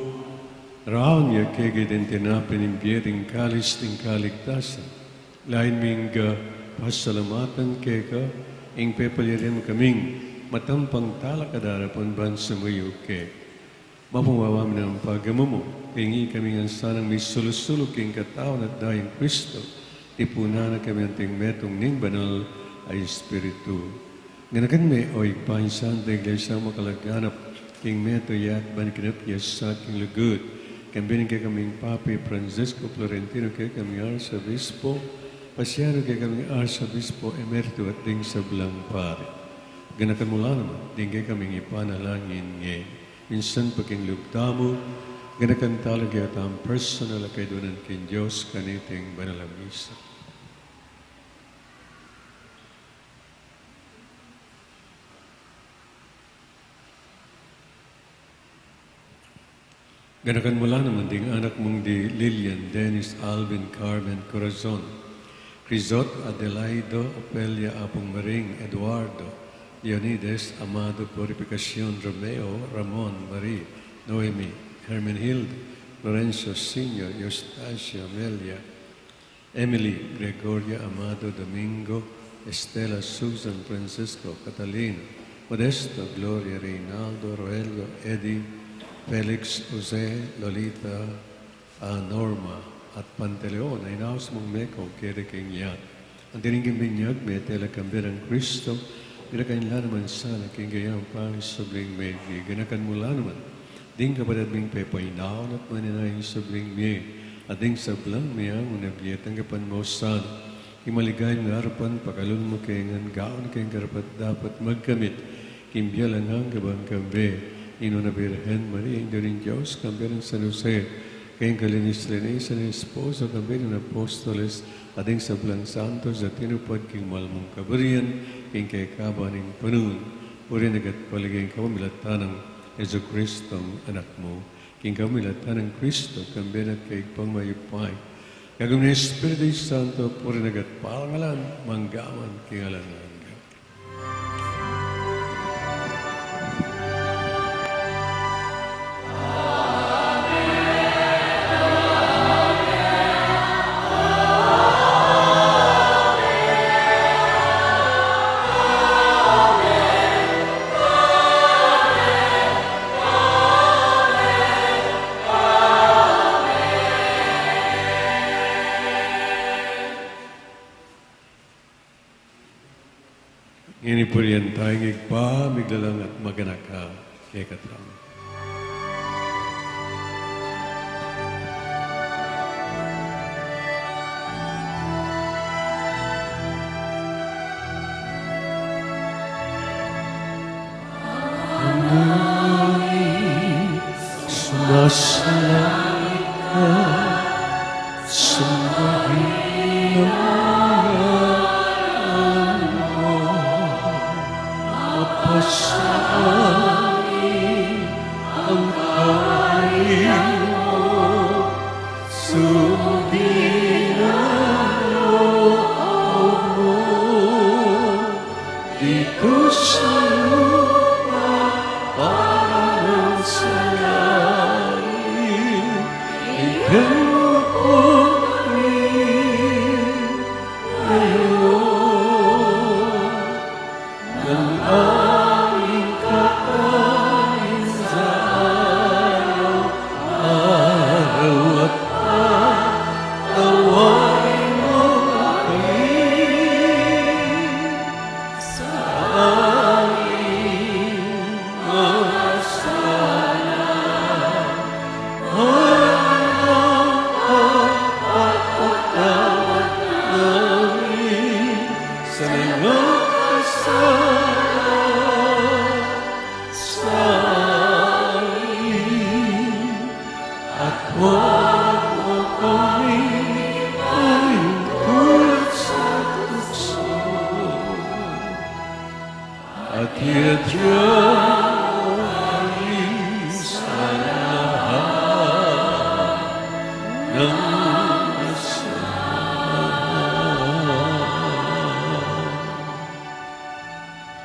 raun ya kekami ding tinape ning bie, ding kalis ning kaligtasan. Lain ming pasalamatan keka, ing pepaliwarian mu kaming matampang talakad arapan ban sumuyu keka. Mapamawa mi nang pagamu mu, king ikami ngan sanang misulu-sulu king katawan at dayang Kristo, tipunan na kami anting metung ning Banal a Espiritu. Ganakan me, o Ibpa, ing Santa Iglesia mu makalaganap king metung ya at ban kinapias at king lugud. Kambe ning kekaming Papa Francisco Florentino, kekaming Arsobispo, pasian mu kekaming Arsobispo Emerito at ding sablang pari. Ganakan mu la naman ding kekaming ipanalangin ngeni. Minsan pa king lub tamu, ganakan tala ing kekatamung personal a kaiduanan king Dios kaniting banal a misa. Ganakan mu la naman ding anak mung di Lilian, Dennis, Alvin, Carmen, Corazon, Crisot, Adelaido, Ofelia, Apung Maring, Eduardo, Leonides, Amado, Purificacion, Romeo, Ramon, Marie, Noemi, Hermenhilda, Lorenzo, Senior, Eustacio, Amelia, Emily, Gregoria, Amado, Domingo, Estela, Susan, Francisco, Catalina, Modesto, Gloria, Reynaldo, Rogelio, Eddie, Felix, Jose, Lolita, a Norma at Pantaleon, a inaus mung meko kere king yatu. Anti ning binyag me tela kambe nang Kristo, ganakan la naman sana king kayang pangisubling mebie. Ganakan mu la naman ding kapatad ming pepainaun at manenayang subling mie, at ding sablang mie a mebie, tanggapan mu sana king maligayang arapan, pakalulu mu kami ngan gawan keng karapat-dapat magkamit king bie alang angga ban kambe ning Nuan a Birhen Maria, Indu ning Dios, kambe nang San Jose, keng kalinis-linisan nang esposo, kambe ning apostoles, at ding sablang santos a tinupad king mal mung kaburian king kekaban ning panaun. Purian at paligayan ka, kapamilatan nang Jesucristong Anak mu. King kapamilatan nang Kristo, kambe na at kaybat mayupaya, kagum ning Espiritu Santo, purian at parangalan, mangga man king alang angga. Ngeni purian taya ing Ibpa, miglalang at maganaka kekatamu. Aming sumasalangit ka, sambahin ang ngalan mo, mapasanin ang kaharian mo, sundin ang loob mo, dito sa lupa para nang sa langit. Ibigay mo po kami ngayon ang aming kakanin sa araw-araw at patawarin mo kami sa aming mga sala, alang ang pagpapatawad namin sa mga kasala sa amin. At huwag mo kaming ipahintulot sa tukso, at iadya mo kami sa lahat ng masama.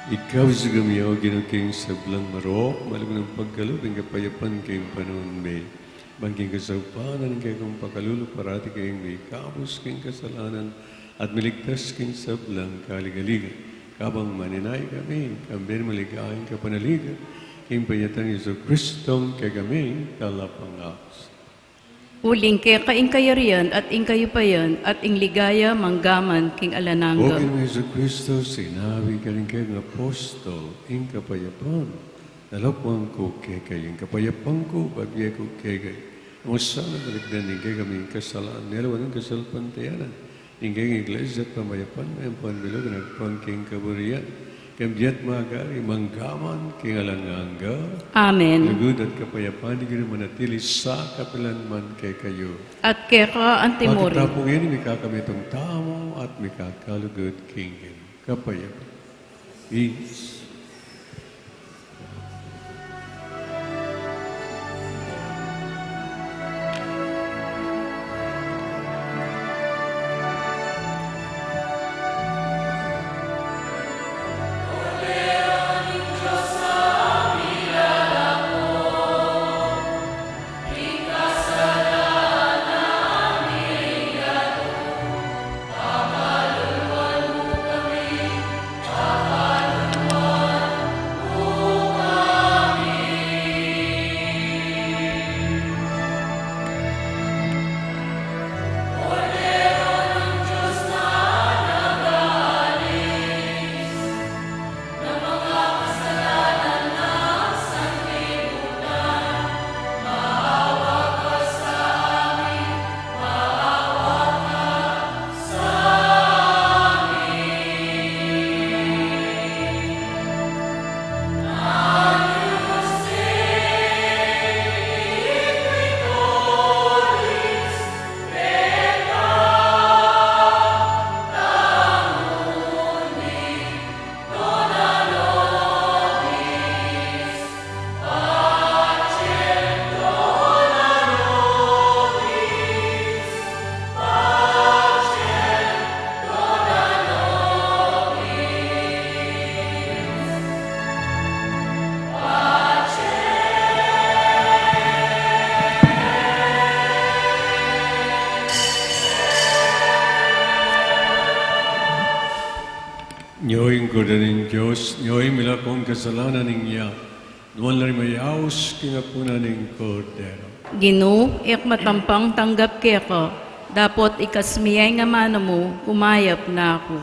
Ing Ikabus kami, O Ginu, king sablang marok, malugud nang pagkalub ing kapayapan king panaun mi. Ban king kasaupan ning kekang pakalulu, parati kaming mikabus king kasalanan at miligtas king sablang kaligaligan. Kabang maninaya kami, kambe ning maligayang kapanaligan king panyatang Jesucristong kekaming Talapangabus. Uling keka ing kayarian at ing kayupayan at ing ligaya manggaman king alang angga. O Ginu Jesucristo, sinabi mu karing kekang apostol, ing kapayapan lakuan ku kekayu, ing kapayapan ku bibie ku kekayu. E mu sana balikdan ing kekaming kasalanan, nune lawan ing kasalpantayanan ning kekang Iglesia at pamayapan, e mu pabilug agpang king kaburian, kambe at magari manggaman king alang angga. Amen. Lugud at kapayapan ning Ginu manatili sa kapilan man kekayu. At keka antimurin. Pakit ta pu ngeni, mikakamitung tamu at mikakalugud king kapayapan. Peace. Nyo ing Kordero ning Dios, nyo ing milakong kasalanan ning yatu. Nuan la ring mayaus king apunan ning Kordero. Ginu, e ku matampang tanggap keka, dapot ikasmi ya ing amanu mu, kumayap na ku.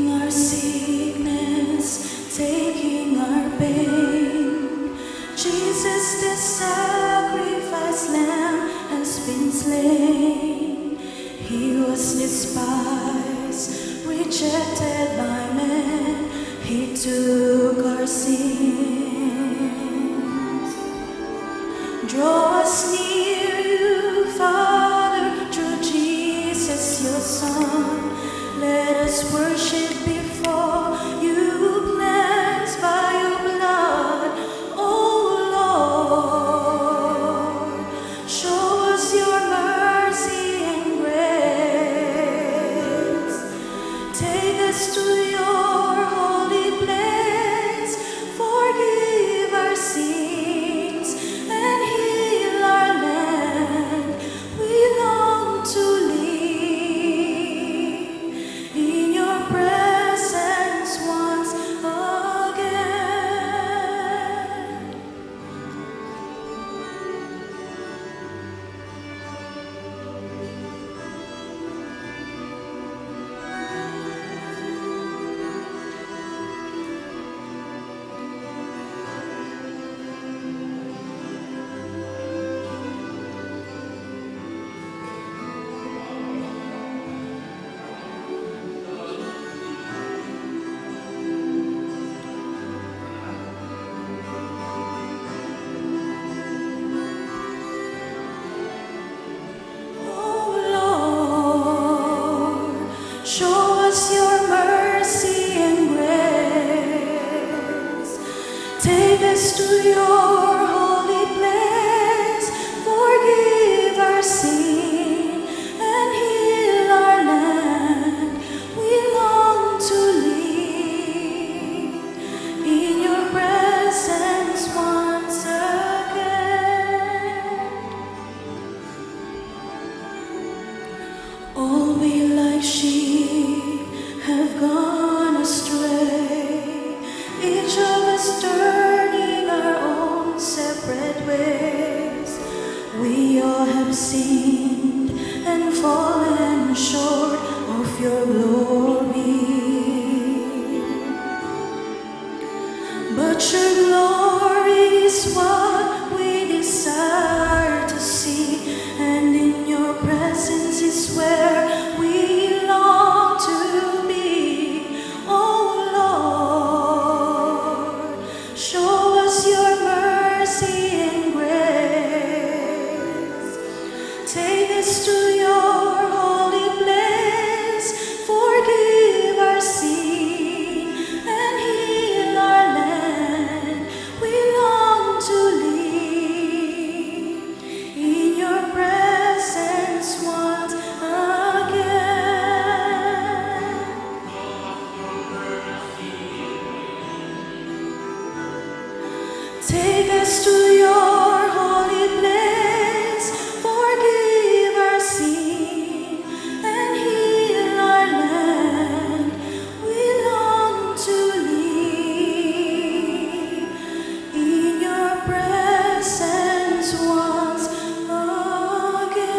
Our sickness, taking our pain. Jesus, the sacrifice lamb, has been slain. He was despised, rejected by men. He took our sins. Draw us near you, Father, through Jesus, your Son. Let us worship before you, cleansed by your blood, O Lord. Show us your mercy and grace. Take us to your holy place. Forgive our sins and heal our land. We long to live in your presence once again. O Lord, show us your mercy and grace. Take us to your holy place. Forgive our sin and heal our land. We long to live in your presence once again. All we like sheep have gone astray, each of us turning our own separate ways. We all have sinned and fallen short of your glory. But your glory is what we desire to see, and in your presence is where we long to be. Oh Lord, show us your mercy and grace. Take us to your holy place, forgive our sin, and heal our land. We long to live in your presence once again. Take us to your holy place, forgive our sin, and heal our land. We long to live in your presence once again.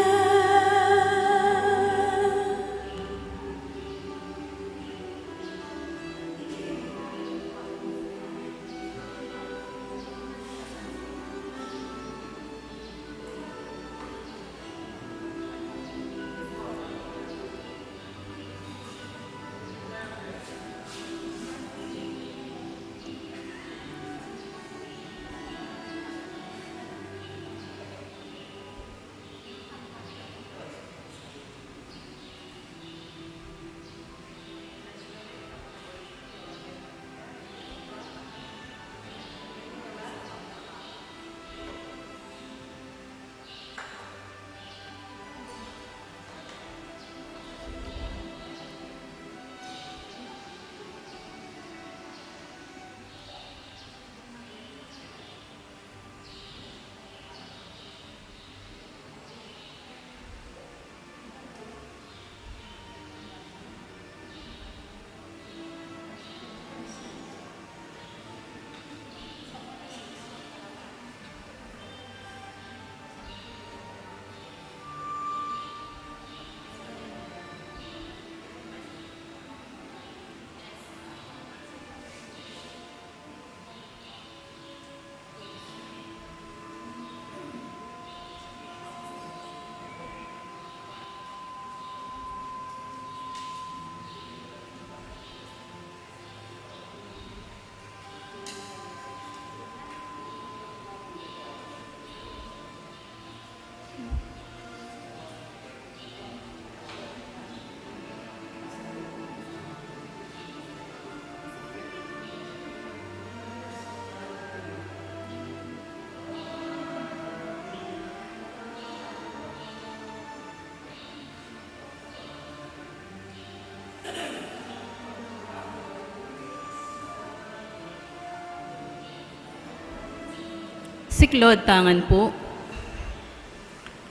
Siklaud tamu ngan pu.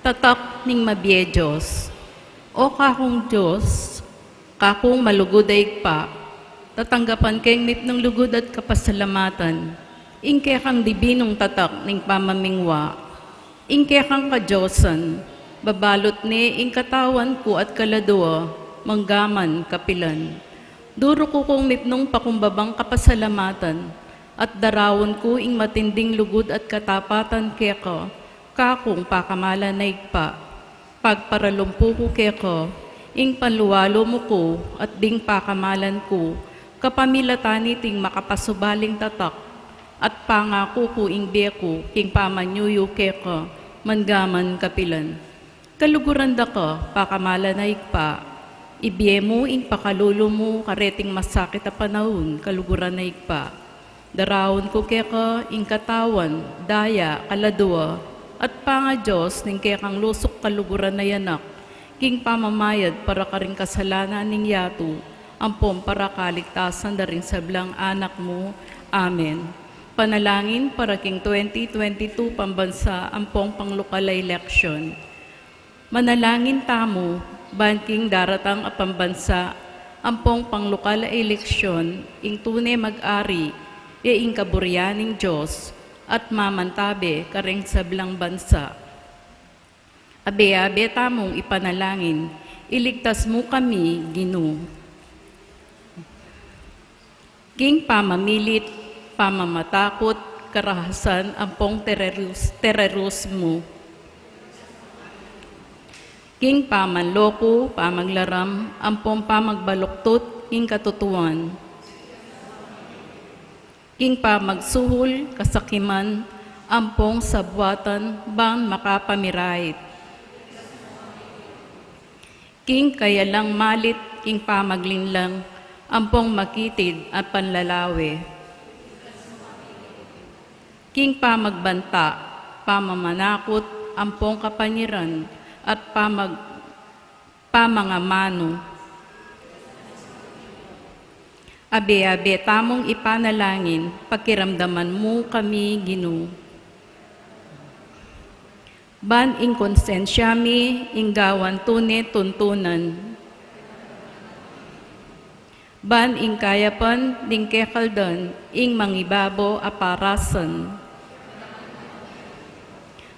Tatak ning mabie Dios. O kakung Dios, kakung malugud a Ibpa, tatanggapan keng mipnung lugud at kapasalamatan ing kekang dibinung tatak ning pamamingwa. Ing kekang kadiosan, babalut ne ing katawan ku at kaladua, manggaman kapilan. Duruku kung mipnung pakumbabang kapasalamatan, at daraun ku ing matinding lugud at katapatan keka, kakung pakamalan a Ibpa. Pagparalumpu ku keka ing panlualu mu ku at ding pakamalan ku, kapamilatan niting makapasubaling tatak, at pangaku ku ing bie ku king pamanyuyu keka, manggaman kapilan. Kaluguran da ka, pakamalan a Ibpa, ibie mu ing pakalulu mu kareting masakit a panaun, kaluguran a Ibpa. Daraun ku keka ing katawan, daya, kaladua, at pangaDios ning kekang lusuk kaluguran a Anak, king pamamayad para karing kasalanan ning yatu, ampong para kaligtasan da ring sablang anak mu. Amen. Panalangin para king twenty twenty-two pambansa ampong panglokal a eleksyon. Manalangin tamu, ban king daratang a pambansa ampong panglokal a eleksyon, ing tune mag-ari, ya ing kaburian ning Dios, at mamantabe karing sablang bansa. Abe-abe tamung ipanalangin, iligtas mu kami, Ginu. King pamamilit, pamamatakut, karahasan ampong tererus-, tererus mu. King pamanloku, pamaglaram, ampong pamagbaluktut king katutuan. King pamagsuhul, kasakiman, ampong sabuatan, ban makapamirait. King kayalang malit, king pamaglinlang, ampong makitid a panlalawe. King pamagbanta, pamamanakut, ampong kapanyiran, at pamag-, pamangamanu. Abe-abe tamung ipanalangin, pakiramdaman mu kami, Ginu. Ban ing konsensya mi, ing gawan tune tuntunan. Ban ing kayapan ding kekaldan, ing mangibabo a parasan.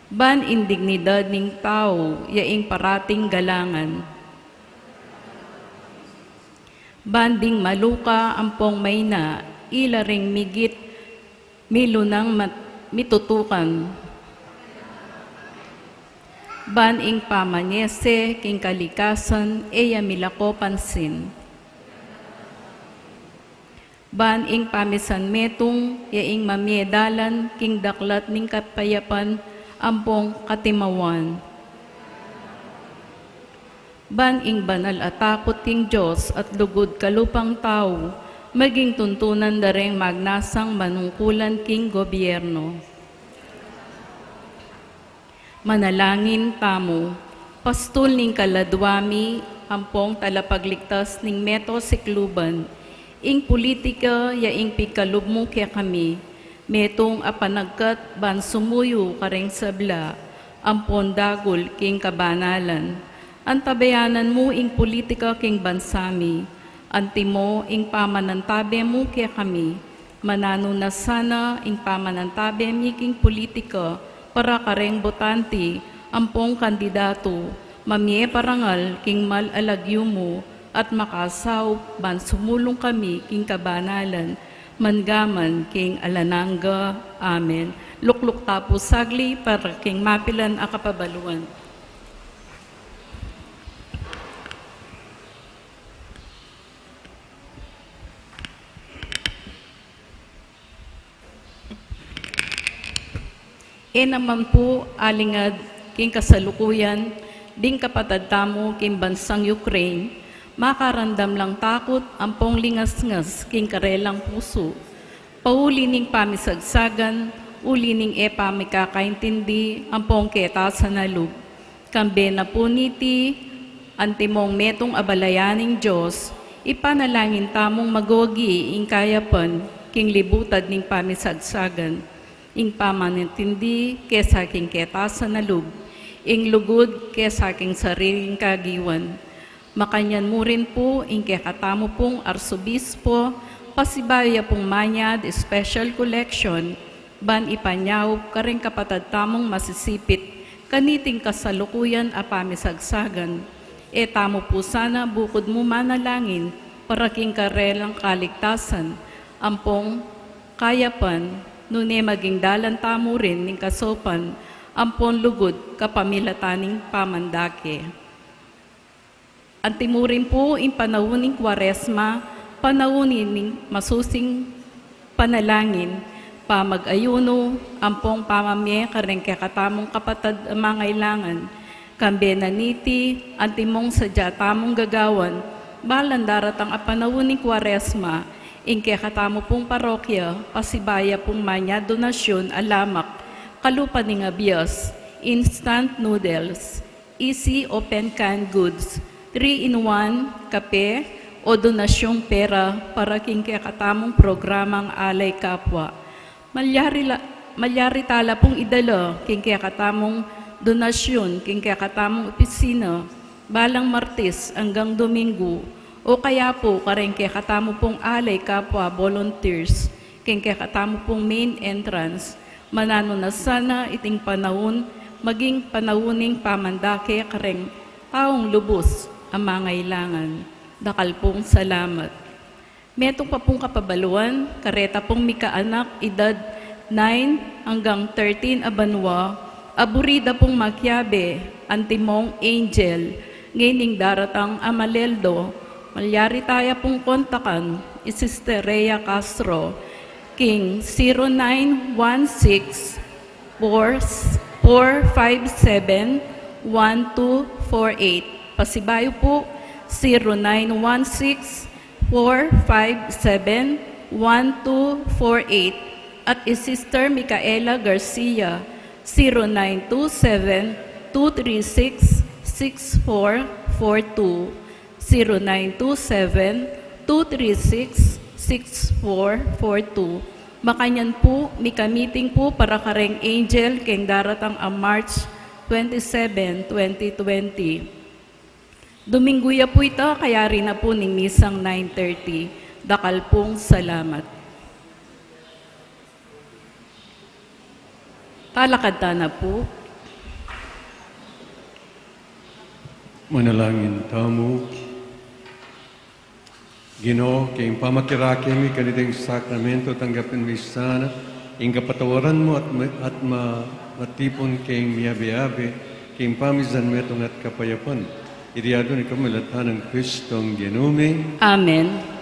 Ban ing dignidad ning tau, ya ing parating galangan. Ban ding maluka ampong maina, ila ring migit, milunang mat-, mitutukan. Ban ing pamanyese king kalikasan, e ya milako pansin. Ban ing pamisan metung, ya ing mamie dalan king daklat ning kapayapan ampong katimawan. Ban ing banal a takut king Dios at lugud kalupang tau, maging tuntunan da ring magnasang manungkulan king gobyerno. Manalangin tamu, pastul ning kaladua mi, ampong talapagligtas ning meto sikluban, ing pulitika ya ing pikalub mu kekami, metung a panagkat ban sumuyu karing sabla, ampon dagul king kabanalan. Antabayanan mu ing pulitika king bansa mi, antimo ing pamanantabe mu kekami, mananu na sana ing pamanantabe mi king pulitika para kareng botante ampong kandidatu, mamie parangal king mal a lagyu mu, at makasaup ban sumulung kami king kabanalan, manggaman king alang angga. Amen. Lukluk ta pu sagli para king mapilan a kapabaluan. E naman pu alingad king kasalukuyan ding kapatad tamu king bansang Ukraine, makaramdam lang takut ampong lingasngas king karelang pusu, pauli ning pamisagsagan, uli ning e pamikakaintindi ampong ketasan a lub. Kambe na pu niti, antimong metung a balayan ning Dios, ipanalangin tamung magogi ing kayapan king libutad ning pamisagsagan. ing pamanintindi kesa king ketasan a lub, ing lugud kesa king sariling kagiwan. Makanyan mu rin pu ing kekatamu pung arsobispo, pasibayu ya pung manyad special collection, ban ipanyaup kareng kapatad tamung masisipit kaniting kasalukuyan a pamisagsagan. E tamu pu sana bukud mu manalangin para king karelang kaligtasan, ampong kayapan, nune maging dalan tamu rin ning kasopan ampong lugud kapamilatan ning pamandake. Anti mu rin pu ing panaun ning Kuaresma, panaun ning masusing panalangin, pamag-ayunu, ampong pamamie kareng kekatamung kapatad a mangailangan. Kambe na niti, antimong sadya tamung gagawan balang daratang a panaun ning Kuaresma, ing kekatamu pung parokya, pasibayu ya pung manyad donasyun a lamak, kalupa ning abias, instant noodles, Easy Open Canned Goods, three-in-one, kape, o donasyung pera para king kekatamung programang Alay Kapwa. Malyari la, malyari tala pung idala king kekatamung donasyun king kekatamung opisina, balang Martes anggang Domingo, o kaya pu kareng kekatamu pung Alay Kapwa volunteers, king kekatamu pung main entrance. Mananu na sana iting panaun maging panaun ning pamandake kareng taung lubus a mangailangan. Dakal pung salamat. Metung pa pung kapabaluan, kareta pung mikaanak, idad nine anggang thirteen a banua, a buri da pung makiabe, antimong Angel, ngening daratang a Maleldo, malyari taya pung kontakan i Sister Rhea Castro, king zero nine one six, four, four five seven, one two four eight. Pasibayu pu, zero nine one six, four five seven, one two four eight, at i Sister Micaela Garcia, zero nine two seven, two three six, six four four two, zero nine two seven, two three six, six four four two. Makanyan pu, mika-meeting pu para kareng Angel keng daratang a March twenty-seven, twenty twenty. Domingo ya pu ita, kayari na pu ning misang nine thirty. Dakal pung salamat. Talakad tana pu. Manalangin tamu. Ginu, king pamakirake mi kaniting sakramento, tanggapin mi sana ing kapatawaran mu at ma-, at ma-, matipun keng miabe-abe, king pamizan metung at kapayapan. Iti adwan ing kapamilatan nang Kristong Ginu mi. Amen.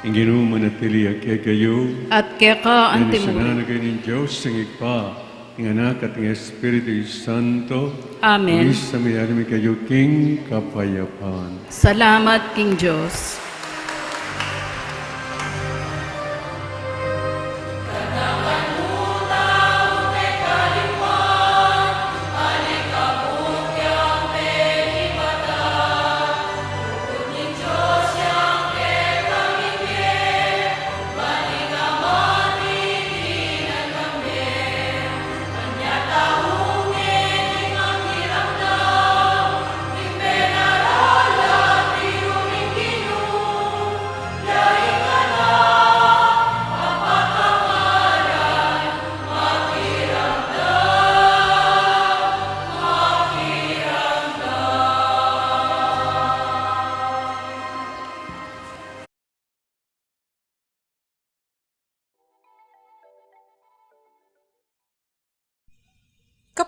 Ing Ginu manatili ya kekayu. At keka antimurin. Bendisyunan na kayu ning Dios, ing Ibpa, ing Anak, at ing Espiritu Santo. Amen. Misan na ning kayu king kapayapan. Salamat king Dios.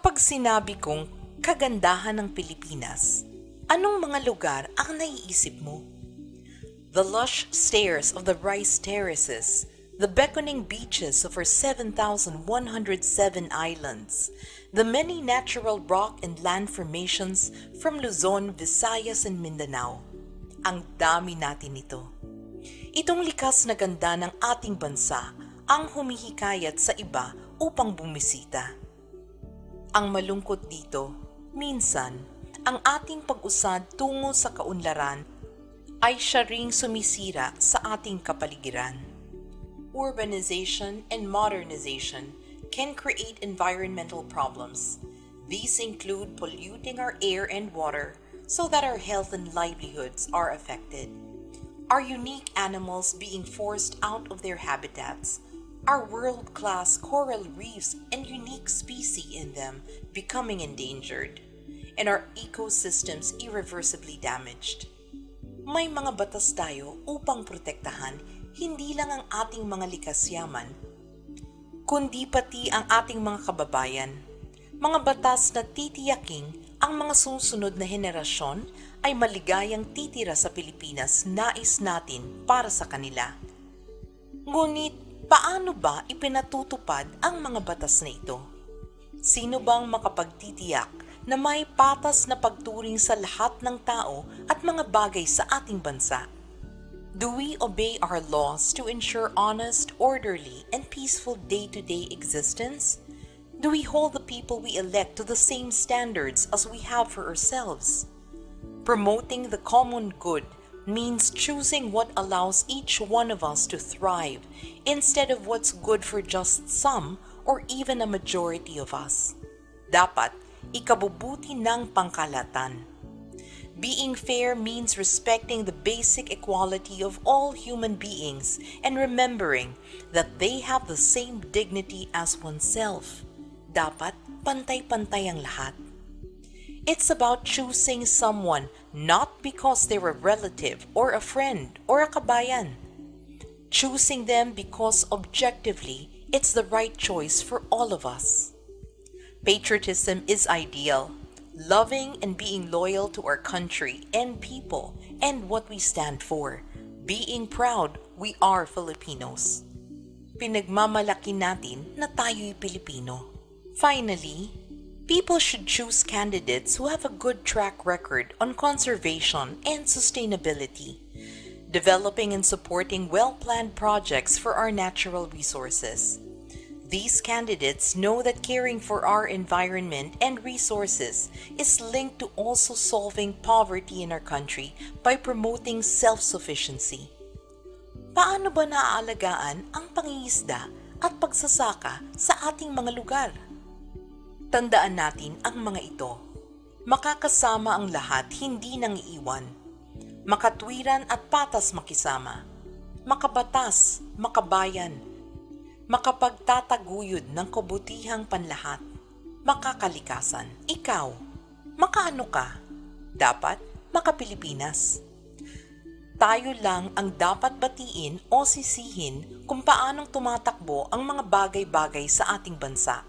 Pag sinabi kong kagandahan ng Pilipinas, anong mga lugar ang naiisip mo? The lush stares of the rice terraces, the beckoning beaches of our seven thousand one hundred seven islands, the many natural rock and land formations from Luzon, Visayas, and Mindanao. Ang dami natin nito. Itong likas na ganda ng ating bansa ang humihikayat sa iba upang bumisita. Ang malungkot dito, minsan, ang ating pag-usad tungo sa kaunlaran ay siya ring sumisira sa ating kapaligiran. Urbanization and modernization can create environmental problems. These include polluting our air and water so that our health and livelihoods are affected. Our unique animals being forced out of their habitats, our world-class coral reefs and unique species in them becoming endangered, and our ecosystems irreversibly damaged. May mga batas tayo upang protektahan hindi lang ang ating mga likas yaman, kundi pati ang ating mga kababayan. Mga batas na titiyaking ang mga susunod na henerasyon ay maligayang titira sa Pilipinas nais natin para sa kanila. Ngunit, paano ba ipinatutupad ang mga batas na ito? Sino bang makapagtitiyak na may patas na pagturing sa lahat ng tao at mga bagay sa ating bansa? Do we obey our laws to ensure honest, orderly, and peaceful day-to-day existence? Do we hold the people we elect to the same standards as we have for ourselves? Promoting the common good means choosing what allows each one of us to thrive instead of what's good for just some or even a majority of us. Dapat ikabubuti ng pangkalahatan. Being fair means respecting the basic equality of all human beings and remembering that they have the same dignity as oneself. Dapat pantay-pantay ang lahat. It's about choosing someone not because they're a relative or a friend or a kabayan. Choosing them because objectively, it's the right choice for all of us. Patriotism is ideal, loving and being loyal to our country and people and what we stand for, being proud we are Filipinos. Pinagmamalaki natin na tayo'y Pilipino. Finally, people should choose candidates who have a good track record on conservation and sustainability, developing and supporting well-planned projects for our natural resources. These candidates know that caring for our environment and resources is linked to also solving poverty in our country by promoting self-sufficiency. Paano ba naaalagaan ang pangingisda at pagsasaka sa ating mga lugar? Tandaan natin ang mga ito. Makakasama ang lahat, hindi nang iiwan. Makatwiran at patas makisama. Makabatas, makabayan. Makapagtataguyod ng kabutihang panlahat. Makakalikasan. Ikaw, makaano ka? Dapat maka-Pilipinas. Tayo lang ang dapat batiin o sisihin kung paanong tumatakbo ang mga bagay-bagay sa ating bansa.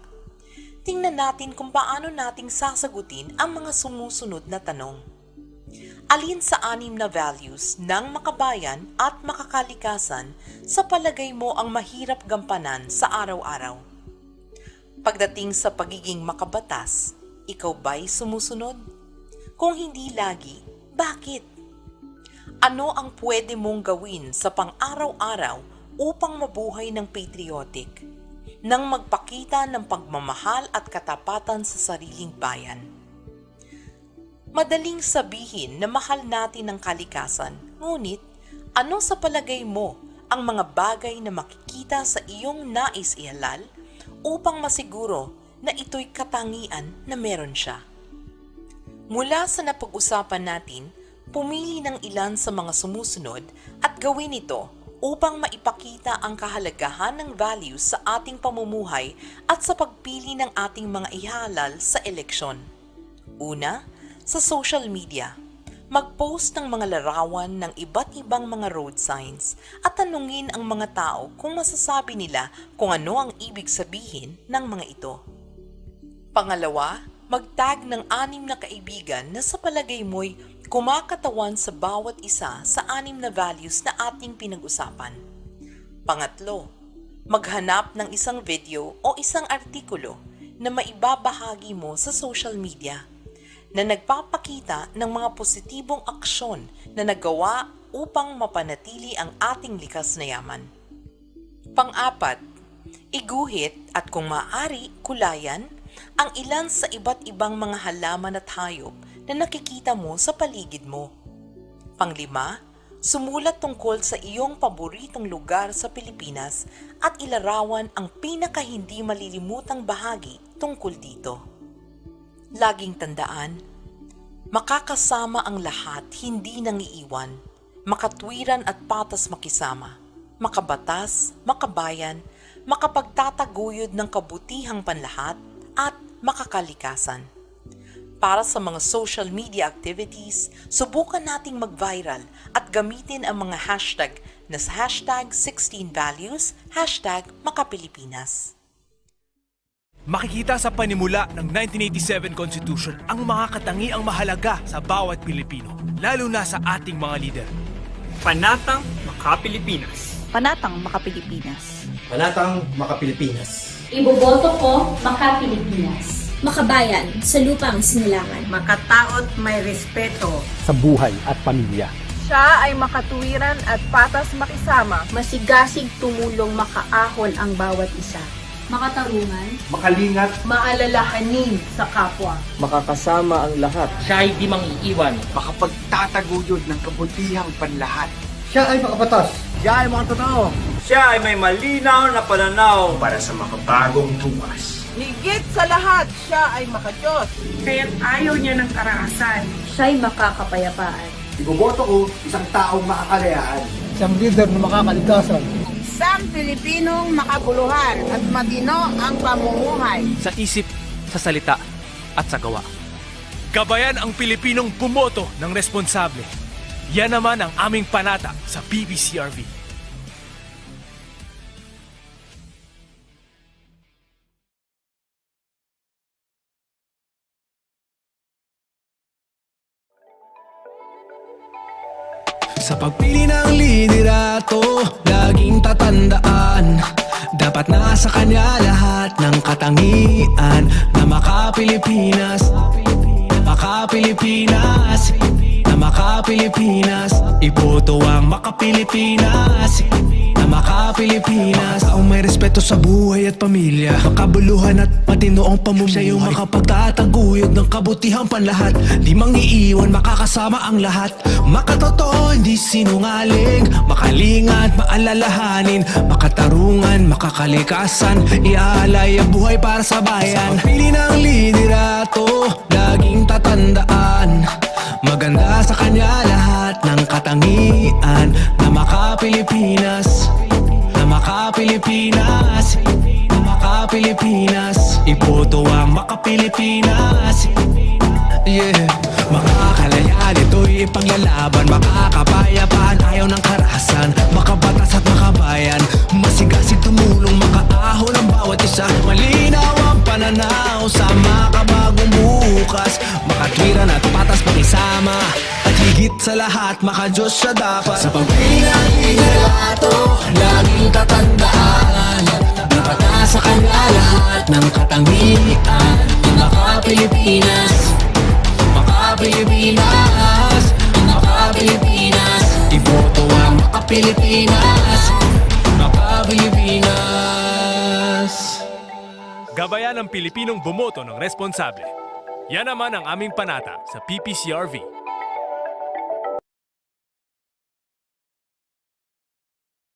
Tingnan natin kung paano nating sasagutin ang mga sumusunod na tanong. Alin sa anim na values ng makabayan at makakalikasan sa palagay mo ang mahirap gampanan sa araw-araw? Pagdating sa pagiging makabatas, ikaw ba'y sumusunod? Kung hindi lagi, bakit? Ano ang pwede mong gawin sa pang-araw-araw upang mabuhay ng patriotic, nang magpakita ng pagmamahal at katapatan sa sariling bayan? Madaling sabihin na mahal natin ang kalikasan, ngunit ano sa palagay mo ang mga bagay na makikita sa iyong nais ihalal upang masiguro na ito'y katangian na meron siya? Mula sa napag-usapan natin, pumili ng ilan sa mga sumusunod at gawin ito upang maipakita ang kahalagahan ng values sa ating pamumuhay at sa pagpili ng ating mga ihahalal sa eleksyon. Una, sa social media. Mag-post ng mga larawan ng iba't ibang mga road signs at tanungin ang mga tao kung masasabi nila kung ano ang ibig sabihin ng mga ito. Pangalawa, mag-tag ng anim na kaibigan na sa palagay mo'y kumakatawan sa bawat isa sa anim na values na ating pinag-usapan. Pangatlo, maghanap ng isang video o isang artikulo na maibabahagi mo sa social media na nagpapakita ng mga positibong aksyon na nagawa upang mapanatili ang ating likas na yaman. Pang-apat, iguhit at kung maaari, kulayan ang ilan sa iba't ibang mga halaman at hayop na nakikita mo sa paligid mo. Panglima, sumulat tungkol sa iyong paboritong lugar sa Pilipinas at ilarawan ang pinakahindi malilimutang bahagi tungkol dito. Laging tandaan, makakasama ang lahat, hindi nang iiwan, makatwiran at patas makisama, makabatas, makabayan, makapagtataguyod ng kabutihang panlahat, at makakalikasan. Para sa mga social media activities, subukan nating mag-viral at gamitin ang mga hashtag na hashtag sixteen values, hashtag makapilipinas. Makikita sa panimula ng nineteen eighty-seven Constitution ang mga katangiang mahalaga sa bawat Pilipino, lalo na sa ating mga lider. Panatang Makapilipinas. Panatang Makapilipinas. Panatang Makapilipinas. Iboboto ko, Makapilipinas. Makabayan, sa lupang sinilangan. Makataot, may respeto. Sa buhay at pamilya. Siya ay makatwiran at patas makisama. Masigasig tumulong, makaahon ang bawat isa. Makatarungan. Makalingat. Maalalahanin sa kapwa. Makakasama ang lahat. Siya ay di mangiiwan. Makapagtataguyod ng kabutihang panlahat. Siya ay makabatas. Siya ay makatotoo. Siya ay may malinaw na pananaw. Para sa makabagong tukas. Higit sa lahat, siya ay makadiyos. Kaya't ayaw niya ng karahasan. Siya'y makakapayapaan. Iboboto ko isang taong makakalayaan. Isang lider na makakalikasan. Isang Pilipinong makabuluhan at matino ang pamumuhay. Sa isip, sa salita, at sa gawa. Gabayan ang Pilipinong bumoto ng responsable. Yan naman ang aming panata sa P P C R V. Sa pagpili ng liderato, laging tatandaan, dapat nasa kanya lahat ng katangian na makapilipinas. Makapilipinas, na makapilipinas. Iboto ang makapilipinas, na makapilipinas. Taong may respeto sa buhay at pamilya, makabuluhan at matino ang pamumuhay. Siya yung makapagtataguyod ng kabutihang panlahat, di mangiiwan, makakasama ang lahat. Makatotoo, hindi sinungaling, makalingat, maalalahanin, makatarungan, makakalikasan, iaalay ang buhay para sa bayan. Sa pagpili ng liderato, laging tatandaan, maganda sa kanya lahat ng katangian na makapilipinas, na makapilipinas, na makapilipinas. Iboto ang makapilipinas. Yeah. Makakalaya, ito'y ipaglalaban. Makakapayapaan, ayaw ng karahasan. Makabatas at makabayan, masigasig tumulong, makaahon ang bawat isa. Malinaw ang pananaw sa makabagong bukas. Makatwiran at patas pakisama, at higit sa lahat, makadiyos siya dapat. Sa pagpili ng liderato, laging tatandaan, dapat nasa kanya lahat ng katangian. Makapilipinas, makapilipinas, makapilipinas. Iboto ang makapilipinas, makapilipinas. Gabayan ang Pilipinong bumoto ng responsable. Yan naman ang aming panata sa P P C R V.